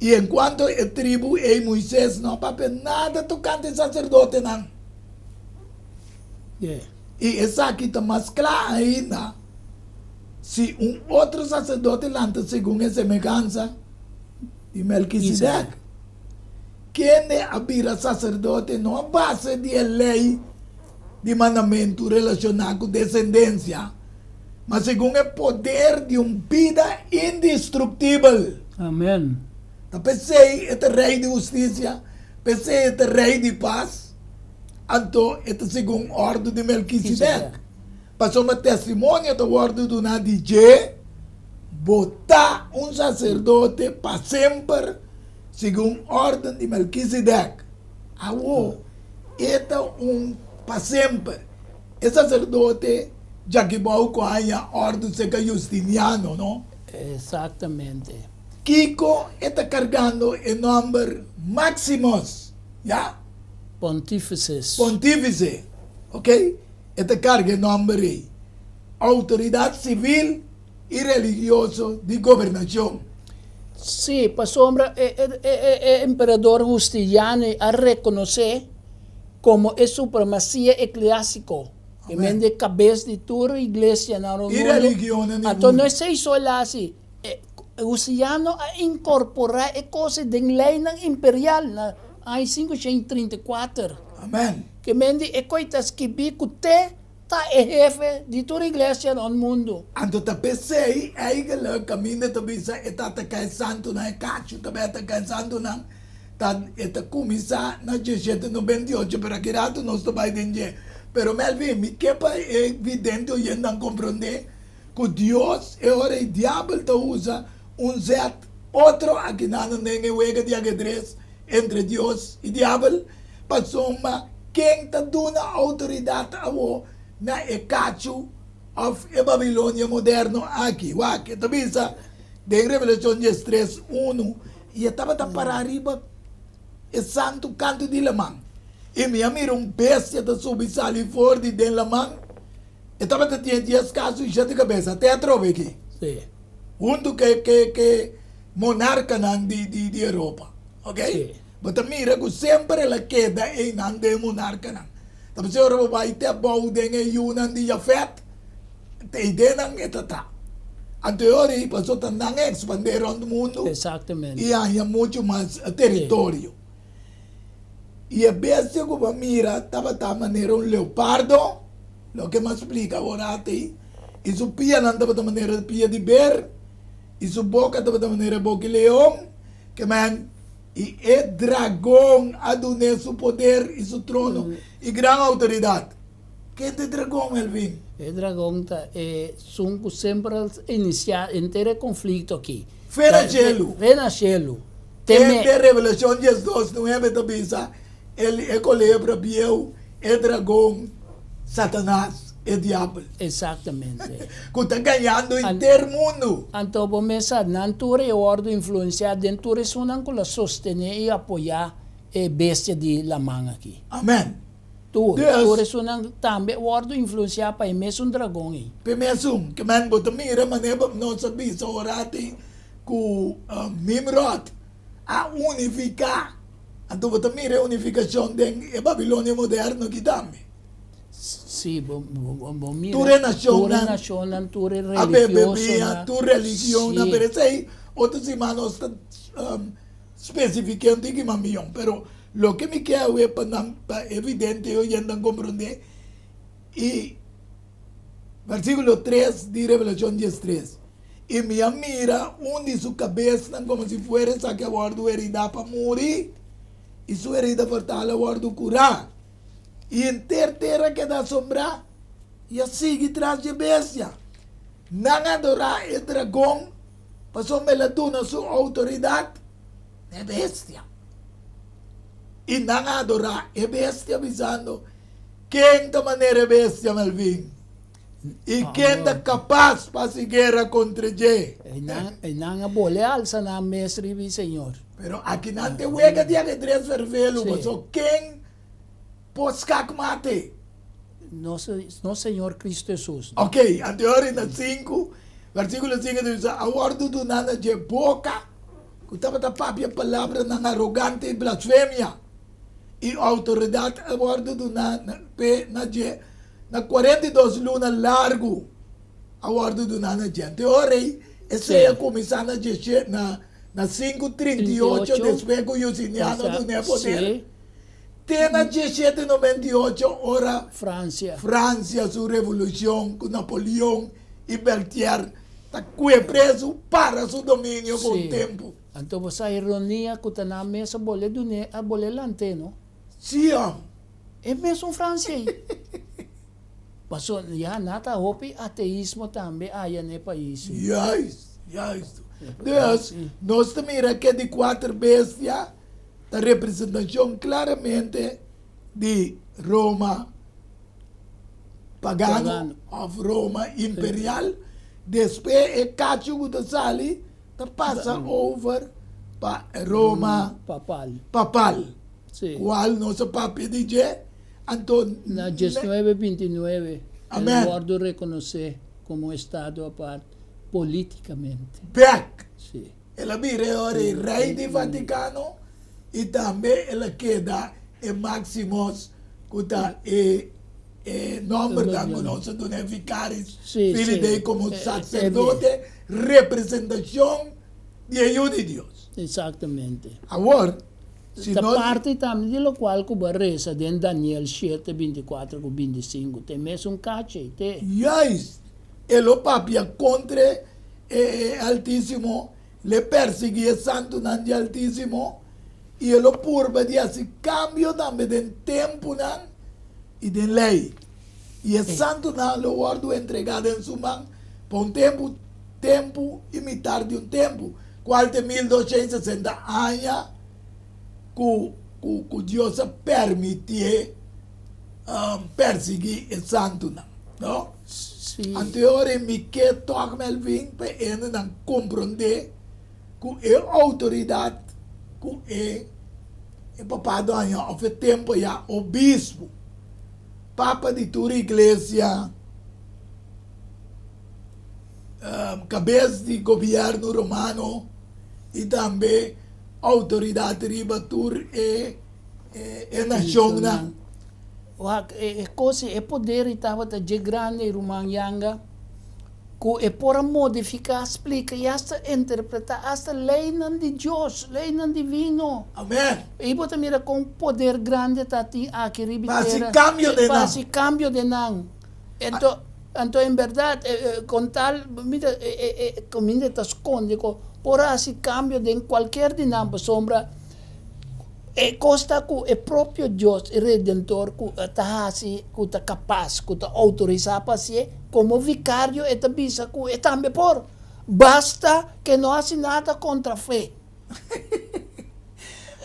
I enkuanto e tribu ei Moisés no a papia nada tokante saserdotenan. I esaki ta mas kla ainda si un otro saserdote lanta segun e semehansa di Melkisedek, kende a bira saserdote no a base di e lei di mandamentu relashoná ku desendensia, ma segun e poder di un bida indestruktibel. Amen. Ta p'esei e ta Rei di hustisia, p'esei e ta Rei di pas, anto e ta segun òrdu di Melkisedek. Pasobra testimonio ta wòrdu duná di dje, Bo ta un saserdote pa semper segun órden di Melkisedek. Awor, e ta un pa semper. E saserdote djakibou ku haña òrdu serka Justiniano, no? Eksaktamente. Kiko e ta kargando e nòmber Maximus, ya? Pontífices. Pontífice, ok. E ta karga e nòmber ei. Outoridat sivil i religioso di gobernashon. Sí, pasobra e e emperador Justiniano a rekonosé komo e supremasia ekleástiko, e men di e kabes di tur iglesianan rònt mundu. Anto no esei so el a hasi, Justiniano a inkorporá e kos ei den leinan imperial na aña 534. Ke men di e kos ta skibí ku te Ta e hefe di tur iglesia rond mundu. Anto ta p'esei eigenlijk kaminda ta bisa e ta ataká e santunan, e kachu ta bai ataká e santunan, ta e ta kuminsá na diesshete 98, pero aki ratu nos ta bai den dje. Pero Melvin, mi ke pa e vidente oyentenan komprondé ku Dios e ora ei diabel ta usa un zèt otro akinan den e wega di agedres entre Dios i diabel, pasobra ken ta duna outoridat awo na e kachu òf e Babilonia moderno aki? Wak, e ta bisa den Revelashon 13, unu, I e tabata pará riba e santu kantu di laman, i mi a mira un bestia ta subi sali for di den laman, e tabata tin dies kasu i shete kabesa, te atrobe aki. Huntu ke ke ke monarkanan di di di Europa. Ok? Bo ta mira ku semper el a keda einan den e monarkanan. Ta p'esei ora bo bai te abou den e yunan di Jafet, te idenan e ta ta. Anto e ora ei pasobra ta nan a ekspandé rònt mundu i haña muchu mas teritorio. I e bestia ku bo a mira tabata manera un leopardo, loke mi a splika awor ati, i su pianan tabata manera pia di ber, i su boka tabata manera boka di leon, ke men, i e dragon a dun'é su poder i su trono i gran outoridat. Ken ta e dragon, Melvin? E dragon ta esun ku semper a inisiá henter e konflikto aki. Fe na shelu. Fe na shelu. Teme. Den Revelashon 12, 9 ta bisa, E kolebra bieu, e dragon, Satanas, e diabel. Exactamente. Ku ta gañando henter mundu. Anto bo mes sa, nan tur e wòrdu influensiá den tur esunnan ku lo sostené i apoyá e bestia di laman aki. Amen. Tur, tur esunnan tambe wòrdu influensiá pa e mesun dragon ei. Pa e mesun, ke men bo ta mira manera bo nos a bisa ora ati ku Nimrod a unifiká, anto bo ta mira e unifikashon den e Babilonia moderno aki tambe. Sí, bo, bo, bo mira tur e nashonnan, tur e nashonnan, tur e a bebe religiosonan. bia, tur religionnan, pero esei otro siman nos ta spesifiká un tiki mas mihó. Pero loke mi ke awe pa nan, pa e vidente i oyentenan komprondé, i Versíkulo 3 di Revelashon 13, I mi a mira un di su kabesnan komo si fuera esaki a wòrdu heridá pa muri, i su herida fortal a wòrdu kurá. I henter tera a keda asombrá i a sigui tras dje bestia. Nan a adorá e dragon pasobra el a duna su outoridat na e bestia. I nan a adorá e bestia bisando, Ken ta manera e bestia, Melvin? I ken ta kapas pa hasi guera kontra dje? I nan a bole alsa nan mes riba e Señor. Pero aki nan te wega di ajedrez fervelu, pasobra ken por skak mate? Nos Señor Cristo Hesus. Ok, anto e ora na sinku, versíkulo sinku ta bisa, A wòrdu duná na dje boka ku tabata papia palabranan arogante i blasfemia, i outoridat a wòrdu duná p'e na dje. Na 42 luna largu a wòrdu duná na djente. E ora ei, esei a kuminsá na dieshe, na, na 538 despues ku Justiniano dun'é e poder, te na 1798 ora Fransia. Fransia su revolushon ku Napoleon i Berthier ta kue prezu para su dominio pa un tempu. Anto bo sa ironia ku ta nan mes a bole dun'é, a bole lant'é, no? Sí, hòm. E mesun Francia ei. Paso ya na ta hopi ateismo tambe aya na e pais ei. Juist, juist. Dus, nos ta mira ke di kuater bestia ta representashon klaramente di Roma pagano òf Roma imperial. Despues e kachu ku ta sali ta pasa over pa Roma papal. Papal. Sí. Cual nos a papia di dje, anto. Na diesnuebe bintinuebe el Amen. wordo reconoce como estado apart politicamente. Bek. Sí. El a bira e ora e rey di Vaticano y tambe el a keda e Maximus cu ta e e nombernan cu nos a duna e Vicaris Sí, Filii sí. Dei como E- e- sacerdote, representacion di e Yu di Dios. Exactamente. Awor, Si Ta nos. parti tambe di lokual ku bo a resa den Daniel shete, bintikuater ku bintisinku. Ta e mesun kachi, te. Juist, e lo papia kontra e Altísimo, l'e persiguí e santunan di Altísimo, i e lo purba di hasi kambio tambe den tempunan i den lei. I e santunan lo wòrdu entregá den su man pa un tempu, tempu i mitar di un tempu, kual ta e 1260 aña ku ku Dios a permitié persiguí e santunan, no? Sí. Anto e ora ei mi ke tòg Melvin pa e hendenan komprondé ku e outoridat ku e e papá doño òf e tempu ya obispu, papa di tur iglesia, kabes di gobièrnu romano i tambe outoridat riba tur e e nashonnan. Wak, e kos e poder ei tabata dje grandi, ruman Yanga, ku e por a modifiká, splika i asta interpretá asta leinan di Dios, leinan divino. Amen. I bo ta mira kon poder grandi ta tin aki riba Pa hasi tera. kambio den Pa nan. hasi kambio den nan. Anto, anto en bèrdat, kon tal, mi ta, e kaminda ta skonde ku por hasi kambio den kualkier di nan, pasobra e kos ta ku e propio Dios, e Redentor ku ta hasi, ku ta kapas, ku ta outorisá pa hasié, komo vikario e ta bisa ku e tambe por, basta ke no hasi nada kontra fe.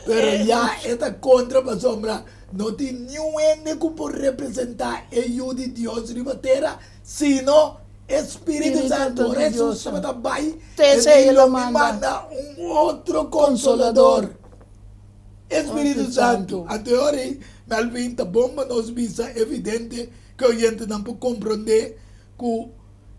Pero ya e ta kontra pasobra no tin niun hende ku por representá e Yu di Dios riba tera sino e Spiritu Santu. Ora Hesus tabata bai, e di, Lo mi manda un otro Konsolador, e Spiritu Santu. Anto e ora ei, Melvin, ta bon pa nos bisa evidente ku e oyentenan por komprondé ku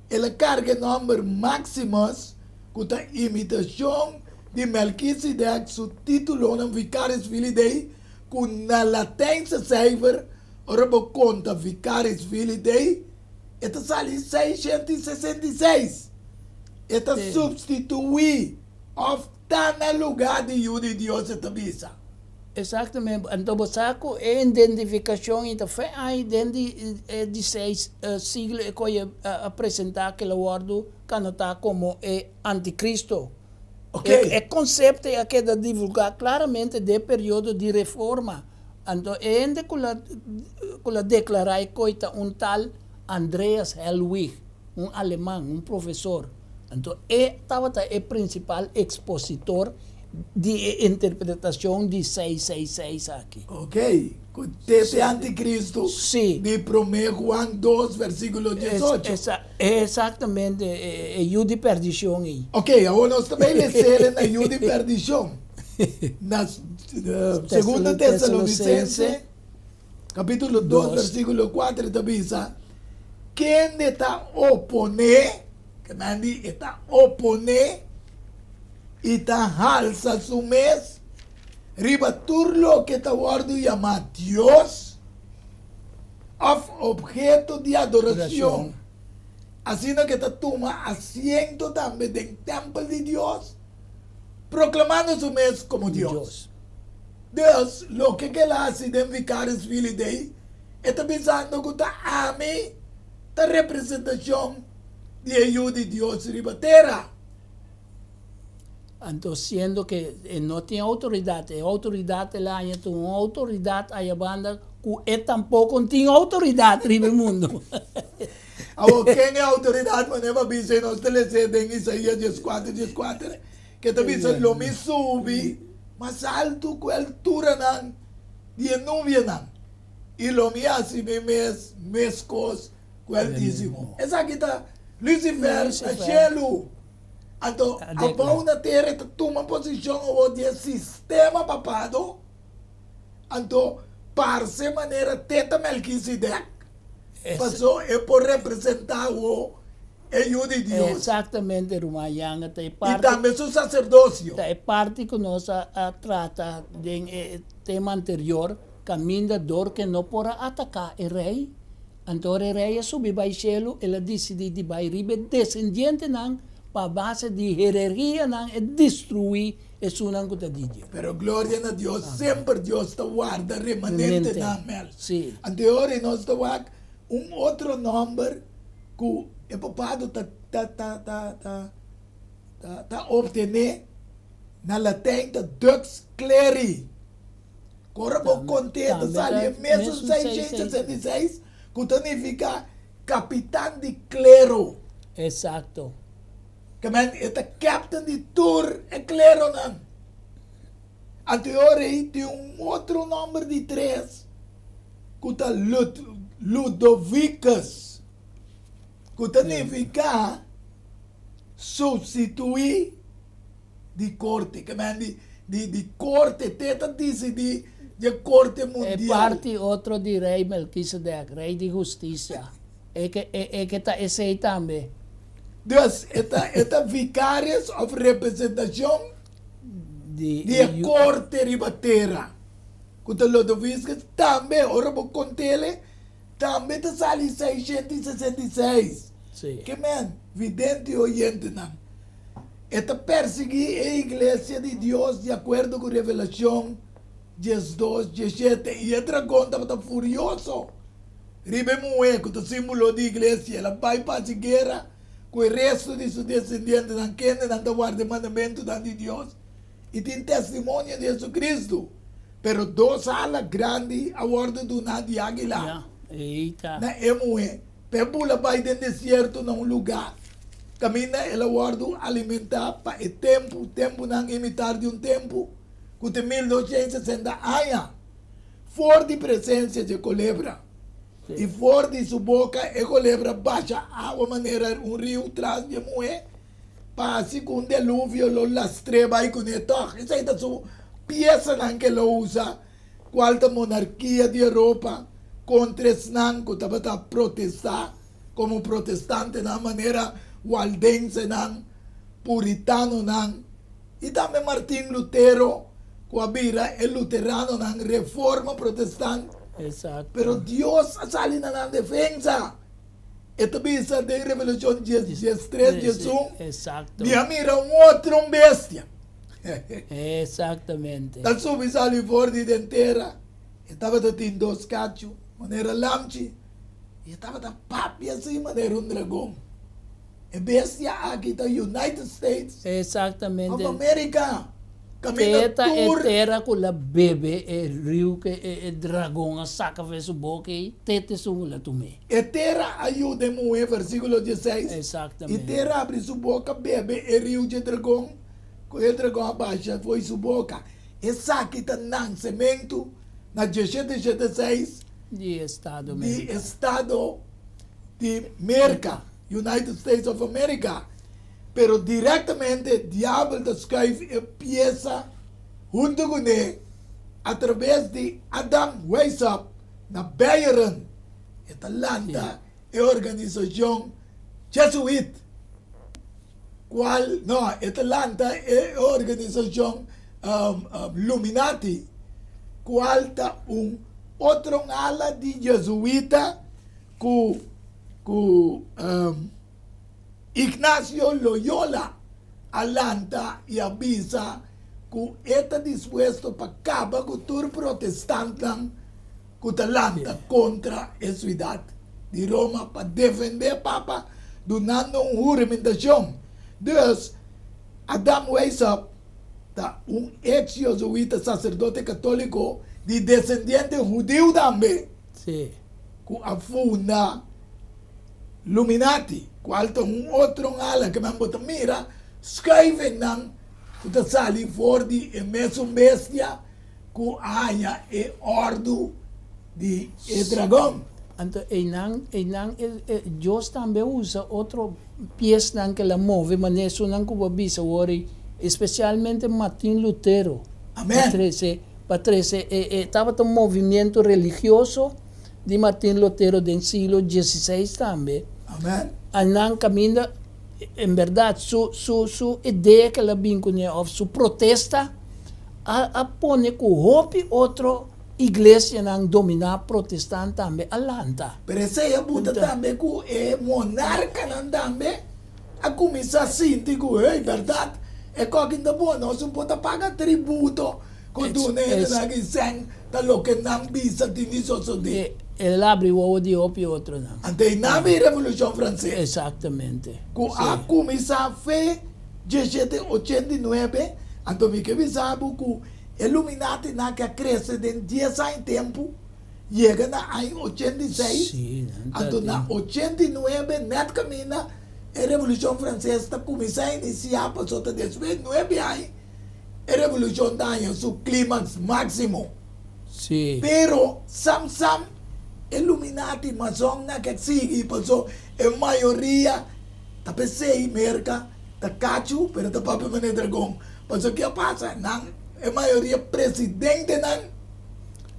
el a karga e nòmber Maximus, ku ta imitashon di Melkisedek su títulonan Vicaris Filii Dei, ku na Latijnse seifer, ora bo konta Vicaris Filii Dei, e ta sali 666. E ta supstituí òf ta na lugá di Yu di Dios, e ta bisa. Exactamente. Anto bo sa cu e identificacion y ta fe ay den di e di seis siglo e koe a presenta ke lo wordo canota como e anticristo. Ok. E concepto a keda divulga claramente den e periodo di reforma. Anto e hende cu la cu la declara e koe ta un tal Andreas Hellwig, un aleman, un profesor. Anto e tabata e principal expositor di e interpretacion di 666 aki. Ok, cu tete anticristo Sí. di prome Juan 2 versiculo 18. Exactamente, e yu di perdicion ei. Ok, awor nos ta bay lesele na yu di perdicion. Na Segundo Tesalonicense Capítulo 2, versículo 4 ta bisa, Kende ta oponé, ke nan di e ta oponé i ta halsa su mes riba tur loke ta wòrdu yamá Dios. òf obheto di adorashon, asina ku e ta tuma asiento tambe den tèmpel di Dios, proklamando su mes komo Dios. Dus, loke ku el a hasi den Vicarius Filii Dei, e ta bisando ku ta ami ta representashon di e Yu di Dios riba tera. Anto siendo ke e no tin outoridat, e outoridat el a haña ta un outoridat aya banda ku e tampoko no tin outoridat riba e mundu. Awor, ken e outoridat manera pa bisa i nos ta les'é den Isaías dieskuater dieskuater, ke ta bisa, Lo mi subi mas altu ku e alturanan di e nubianan, i lo mi hasi mi mes meskos ku e Altísimo. Esaki ta Lucifer na shelu. Anto abou na tera e ta tuma posishon awor di e sistema papado, anto parse manera te ta Melkisedek, paso e por representá awor e Yu di Dios. Exactamente ruman Yanga, ta e parti. I tambe su saserdosio. Ta e parti ku nos a trata den e tema anterior, kaminda dor ke no por a ataká e rei, Anto ora e rei a subi bai shelu, el a disidí di bai riba e desendientenan pa a base di hererhianan e destruí esunnan ku ta di Dios. Pero gloria na Dios, semper Dios ta warda remanentenan, Mel. Sí. Anto e ora ei nos ta wak un otro nòmber ku e papado ta ta ta ta ta ta ta optené, na Latijn ta Dux Cleri. Ora bo kont'é ta sali e mesun 666 ku ta nifiká kapitan di klero. Eksakto. Ke men e ta captain di tur e kleronan. Anto e ora ei tin un otro nòmber di tres ku ta Ludovicus ku ta nifiká supstituí. Di korte, ke men di di di korte, te ta disidí dje korte E mundial. parti otro di rei Melkisedek, rei di hustisia, e ke e e ke ta esei tambe. Dus e ta e ta vicarius òf representashon Di di e e yu. korte riba tera, ku ta Lodoviscus tambe, ora bo kont'ele, tambe ta sali 666. Sí. Ke men, vidente i oyentenan. E ta persiguí e iglesia di Dios di akuerdo ku Revelashon 12, 17. I e dragon tabata furioso riba e muhé ku ta símbolo di iglesia. El a bai pa hasi guera ku e restu di su desendientenan, kendenan ta warda e mandamentunan di Dios i tin testimonio di Hesukristu. Pero dos ala grandi a wòrdu duná di águila na e muhé. Pa e bula bai den desierto na un lugá kaminda el a wòrdu alimentá pa e tempu, tempunan i mitar di un tempu, ku ta 1260 aña, for di presensia dje kolebra. I for di su boka e kolebra basha awa manera un riu tras dje muhé, pa hasi ku un deluvio lo lastr'é bai kuné tòg. Esei ta su piesanan ku el a usa. Cual ta monarkia di Europa contra esnan cu tabata protesta como protestantenan manera Waldensenan, Puritanonan y tambe Martin Lutero cu a bira e Luteranonan, Reforma Protestant. Exacto. Pero Dios a sali na nan defensa. E ta bisa den Revelacion dies, 13, 11, Exacto. Mi a mira un otro un bestia. Exactamente. Ta subi sali for di den tera. E tabata tin dos kachu, manera lamchi, i e tabata papia así manera un dragon. E bestia aki ta United States Exactamente. of America. Kaminda Teta e tur. tera ku la bebe e riu ke e dragon a saka for su boka ei, tete esun la tum'é. E tera a yuda e muhé, versíkulo 16. Exactamente. I tera abri su boka bebe e riu dje dragon. Ku e dragon a basha fo'i su boka. Esaki ta nansementu na dieshete shete seis Di estado di Merka. estado di Merka, United States of America. Pero direktamente diabel ta skuif e piesa huntu kuné atraves di Adam Weishaupt na Beieren. E ta lanta e organisashon Jesuit. Cual, no, e ta lanta e organisacion Luminati, cual ta un otro ala di jesuita ku ku Ignacio Loyola a lanta i a bisa ku e ta dispuesto pa kaba ku tur protestantnan ku ta lanta kontra e siudat di Roma pa defendé Papa dunando un huramentashon. Dus, Adam Weishaupt ta un eks-jesuita saserdote katóliko di desendiente hudiu tambe ku a funda Luminati, kual ta un otro ala ku nan bo ta mira skuivennan ku ta sali for di e mesun bestia ku a haña e òrdu di e dragon. Anto einan, einan e, e Dios tambe usa otro piesnan ku el a move, manera esunnan ku bo a bisa awor ei, espesialmente Martin Lutero. Amen. Pa trese, pa trese e, e tabata un movimiento religioso di Martin Lutero den siglo diesiseis tambe. Amen. Einan kaminda, en bèrdat, su, su, su idea ku el a bin kuné òf su protesta a, a pone ku hopi otro Iglesianan dominá protestant tambe a lanta. Pero esei a buta tambe ku e monarkanan tambe a kuminsá sinti ku, hey, bèrdat, e kòkin ta bon, nos un por ta paga tributo ku duna e hendenan aki sèn ta loke nan bisa tin di sosodé. El a abri wowo di hopi otronan. Anto ei nan bin Revolushon Franses. Exactamente. Ku a kuminsá fe diesshete ochenta i nuebe, anto mi ke bisa bo ku E Luminatinan ke a krese den dies aña tempu, yega na aña 86, anto na 89 nèt kaminda e Revolushon Franses ta kuminsá inisiá, pasobra ta despues di nuebe aña e revolushon ta haña su klimaks máksimo. Pero sam sam e Luminati masonnan ke sigui, pasobra e mayoria ta p'esei Merka ta kachu pero ta papia manera dragon. Pasobra ke a pasa? Nan, e mayoria presidentenan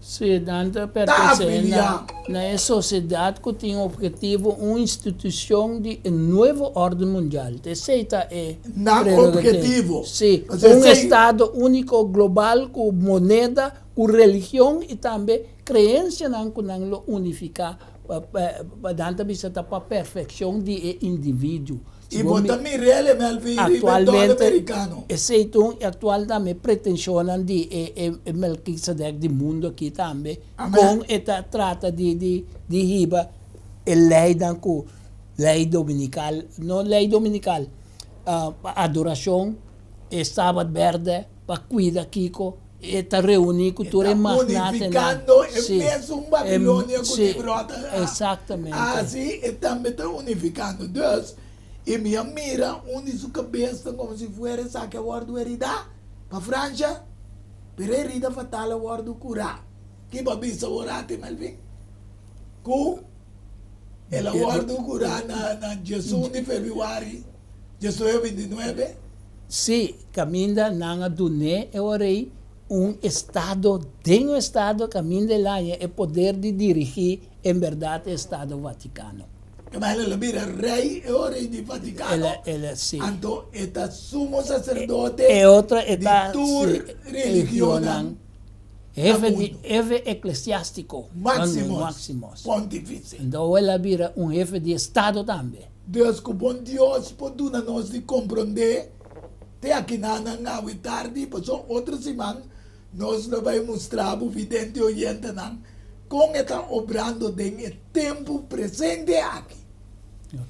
Sí, nan ta ta pertensé na, afiliá. na e sosiedat ku tin objetivo un institushon di e nuevo órden mundial. Ta esei ta e Nan prerogativa. objetivo. Sí, Pasobra un esei. estado úniko global ku moneda, ku religion i tambe kreensianan ku nan lo unifiká pa, pa, pa nan ta bisa ta pa perfekshon di e individuo. I bo ta mir'el e Melvin riba e dòler Aktualmente, merikano. esei ta un e aktual tambe pretenshonnan di e e Melkisedek di mundu aki tambe, Amen. kon e ta trata di di di hiba e leinan ku lei dominikal, no lei dominikal, pa adorashon, e sabat bèrdè, pa kuida kiko. E ta reuní ku E tur ta e magnatenan. unifikando e Sí, mesun e, Babilonia ku sí, Nimrod a exactamente. hasi, e tambe ta unifikando. Dus, i mi a mira un di su kabesnan komo si fuera esaki a wòrdu heridá pa Fransha, pero e herida fatal a wòrdu kurá. Ki bo a bisa awor ati, Melvin? Ku el a wòrdu kurá na na diesun di febrüari, diesnuebe bintinuebe. Sí, kaminda nan a dun'é e ora ei un estado den un estado kaminda el haña e poder di dirigí en bèrdat e Estado Vatikano. Kaminda el a bira rei e ora ei di Vatikano, El a, el a, sí. anto e ta sumo saserdote E otro e di ta, tur sí, religionnan religionnan. na Hefe di, mundu. hefe eklesiástiko. Máximos Máximos. Pontífise. Anto el a bira un hefe di estado tambe. Dios ku bon Dios por duna nos di komprondé te akinanan awe tardi, pasobra otro siman nos lo bai mustra bo vidente oyentenan kon e ta obrando den e tempu presente aki.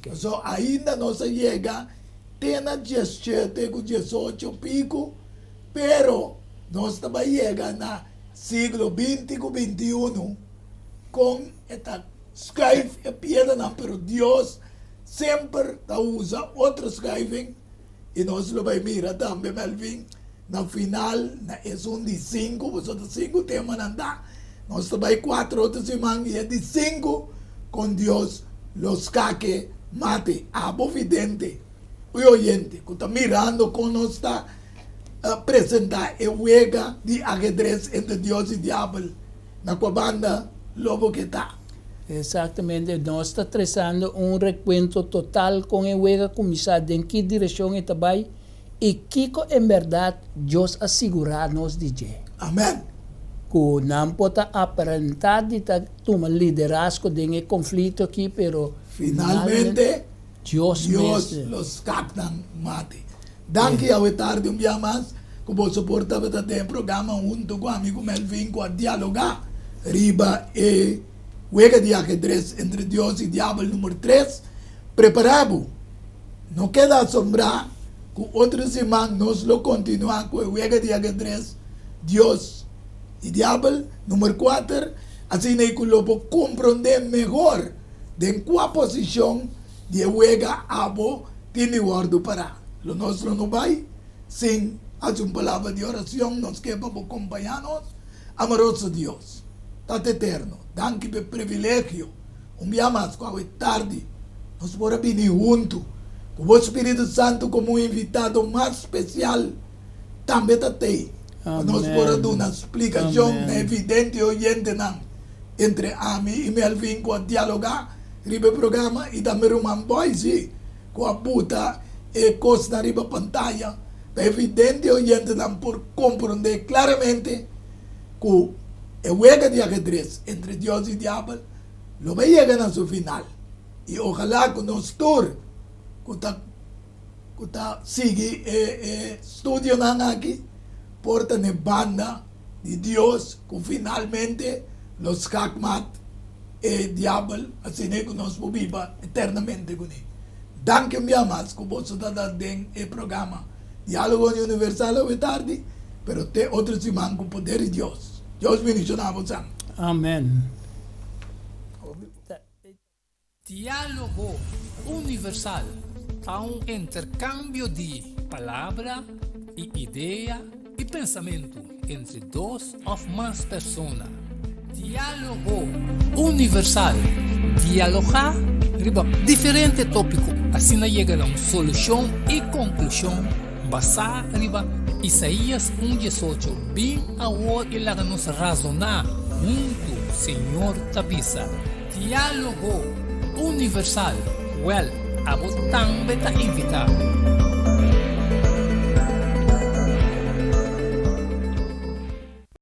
Pasobra ainda nos a yega te na diesshete ku diesocho piku, pero nos ta bai yega na siglo binti ku bintiunu kon e ta Schuif e piedranan, pero Dios semper ta usa otro schuifing y nos lo bay mira tambe Melvin na final na esun di sinku, pasobra ta sinku temanan ta, nos ta bay cuatro otro siman y e di sinku con Dios lo skake mate abo vidente y oyente cu ta mirando con nos ta presenta e wega di ajedrez entre Dios y diabel. Na kua banda lo bo ke ta? Exactamente, nos ta tresando un recuento total con e wega a cuminsa, den ki direccion e ta bay y kico en berdad Dios a sigura nos di dje. Amen. Ku nan por ta aparentá di ta tuma liderazgo den e konflikto akí, pero Finalmente, Dios Dios mes. lo skak nan mate. Danki awe tardi un bia mas ku boso por tabata den e programa huntu ku ami ku Melvin ku a dialogá riba e wega di ahedres entre Dios i Diabel number tres. Prepará bo! No keda asombrá ku otro siman nos lo kontinuá ku e wega di ahedres Dios i Diabel number kuater, asina ei ku lo bo komprondé mehor den kua posishon di e wega abo tin di wòrdu pará. Lo nos lo no bai sin hasi un palabra di orashon. Nos ke pa bo kompañá nos. Amoroso Dios, Tata Eterno, danki pa e privilegio un bia mas ku awe tardi nos por a bini huntu ku bo Spiritu Santu komo un invitado mas spesial tambe ta tei pa nos por a duna splikashon na e vidente i oyentenan entre ami i Melvin ku a dialogá riba e programa i tambe ruman Boysie ku a buta e kosnan riba pantaya pa e vidente i oyentenan por komprondé klaramente ku e wega di ahedres entre Dios i Diabel lo bai yega na su final i ojalá ku nos tur ku ta ku ta sigui e e studionan aki por ta n'e banda di Dios ku finalmente lo skakmat e diabel asina ku nos por biba eternamente kuné. Danki un bia mas ku boso ta ta den e programa Diálogo Universal awe tardi, pero te otro siman ku poder di Dios. Dios bendiciona bosan. Amen. Diálogo Universal ta un interkambio di palabra i idea i pensamentu entre dos òf mas persona. Diálogo Universal, dialogá riba diferente tópiko, asina yega na un solushon i konklushon basá riba Isaías un diesocho, Bin awor i laga nos razoná huntu, Señor ta bisa. Diálogo Universal, Wèl, abo tambe ta invitá.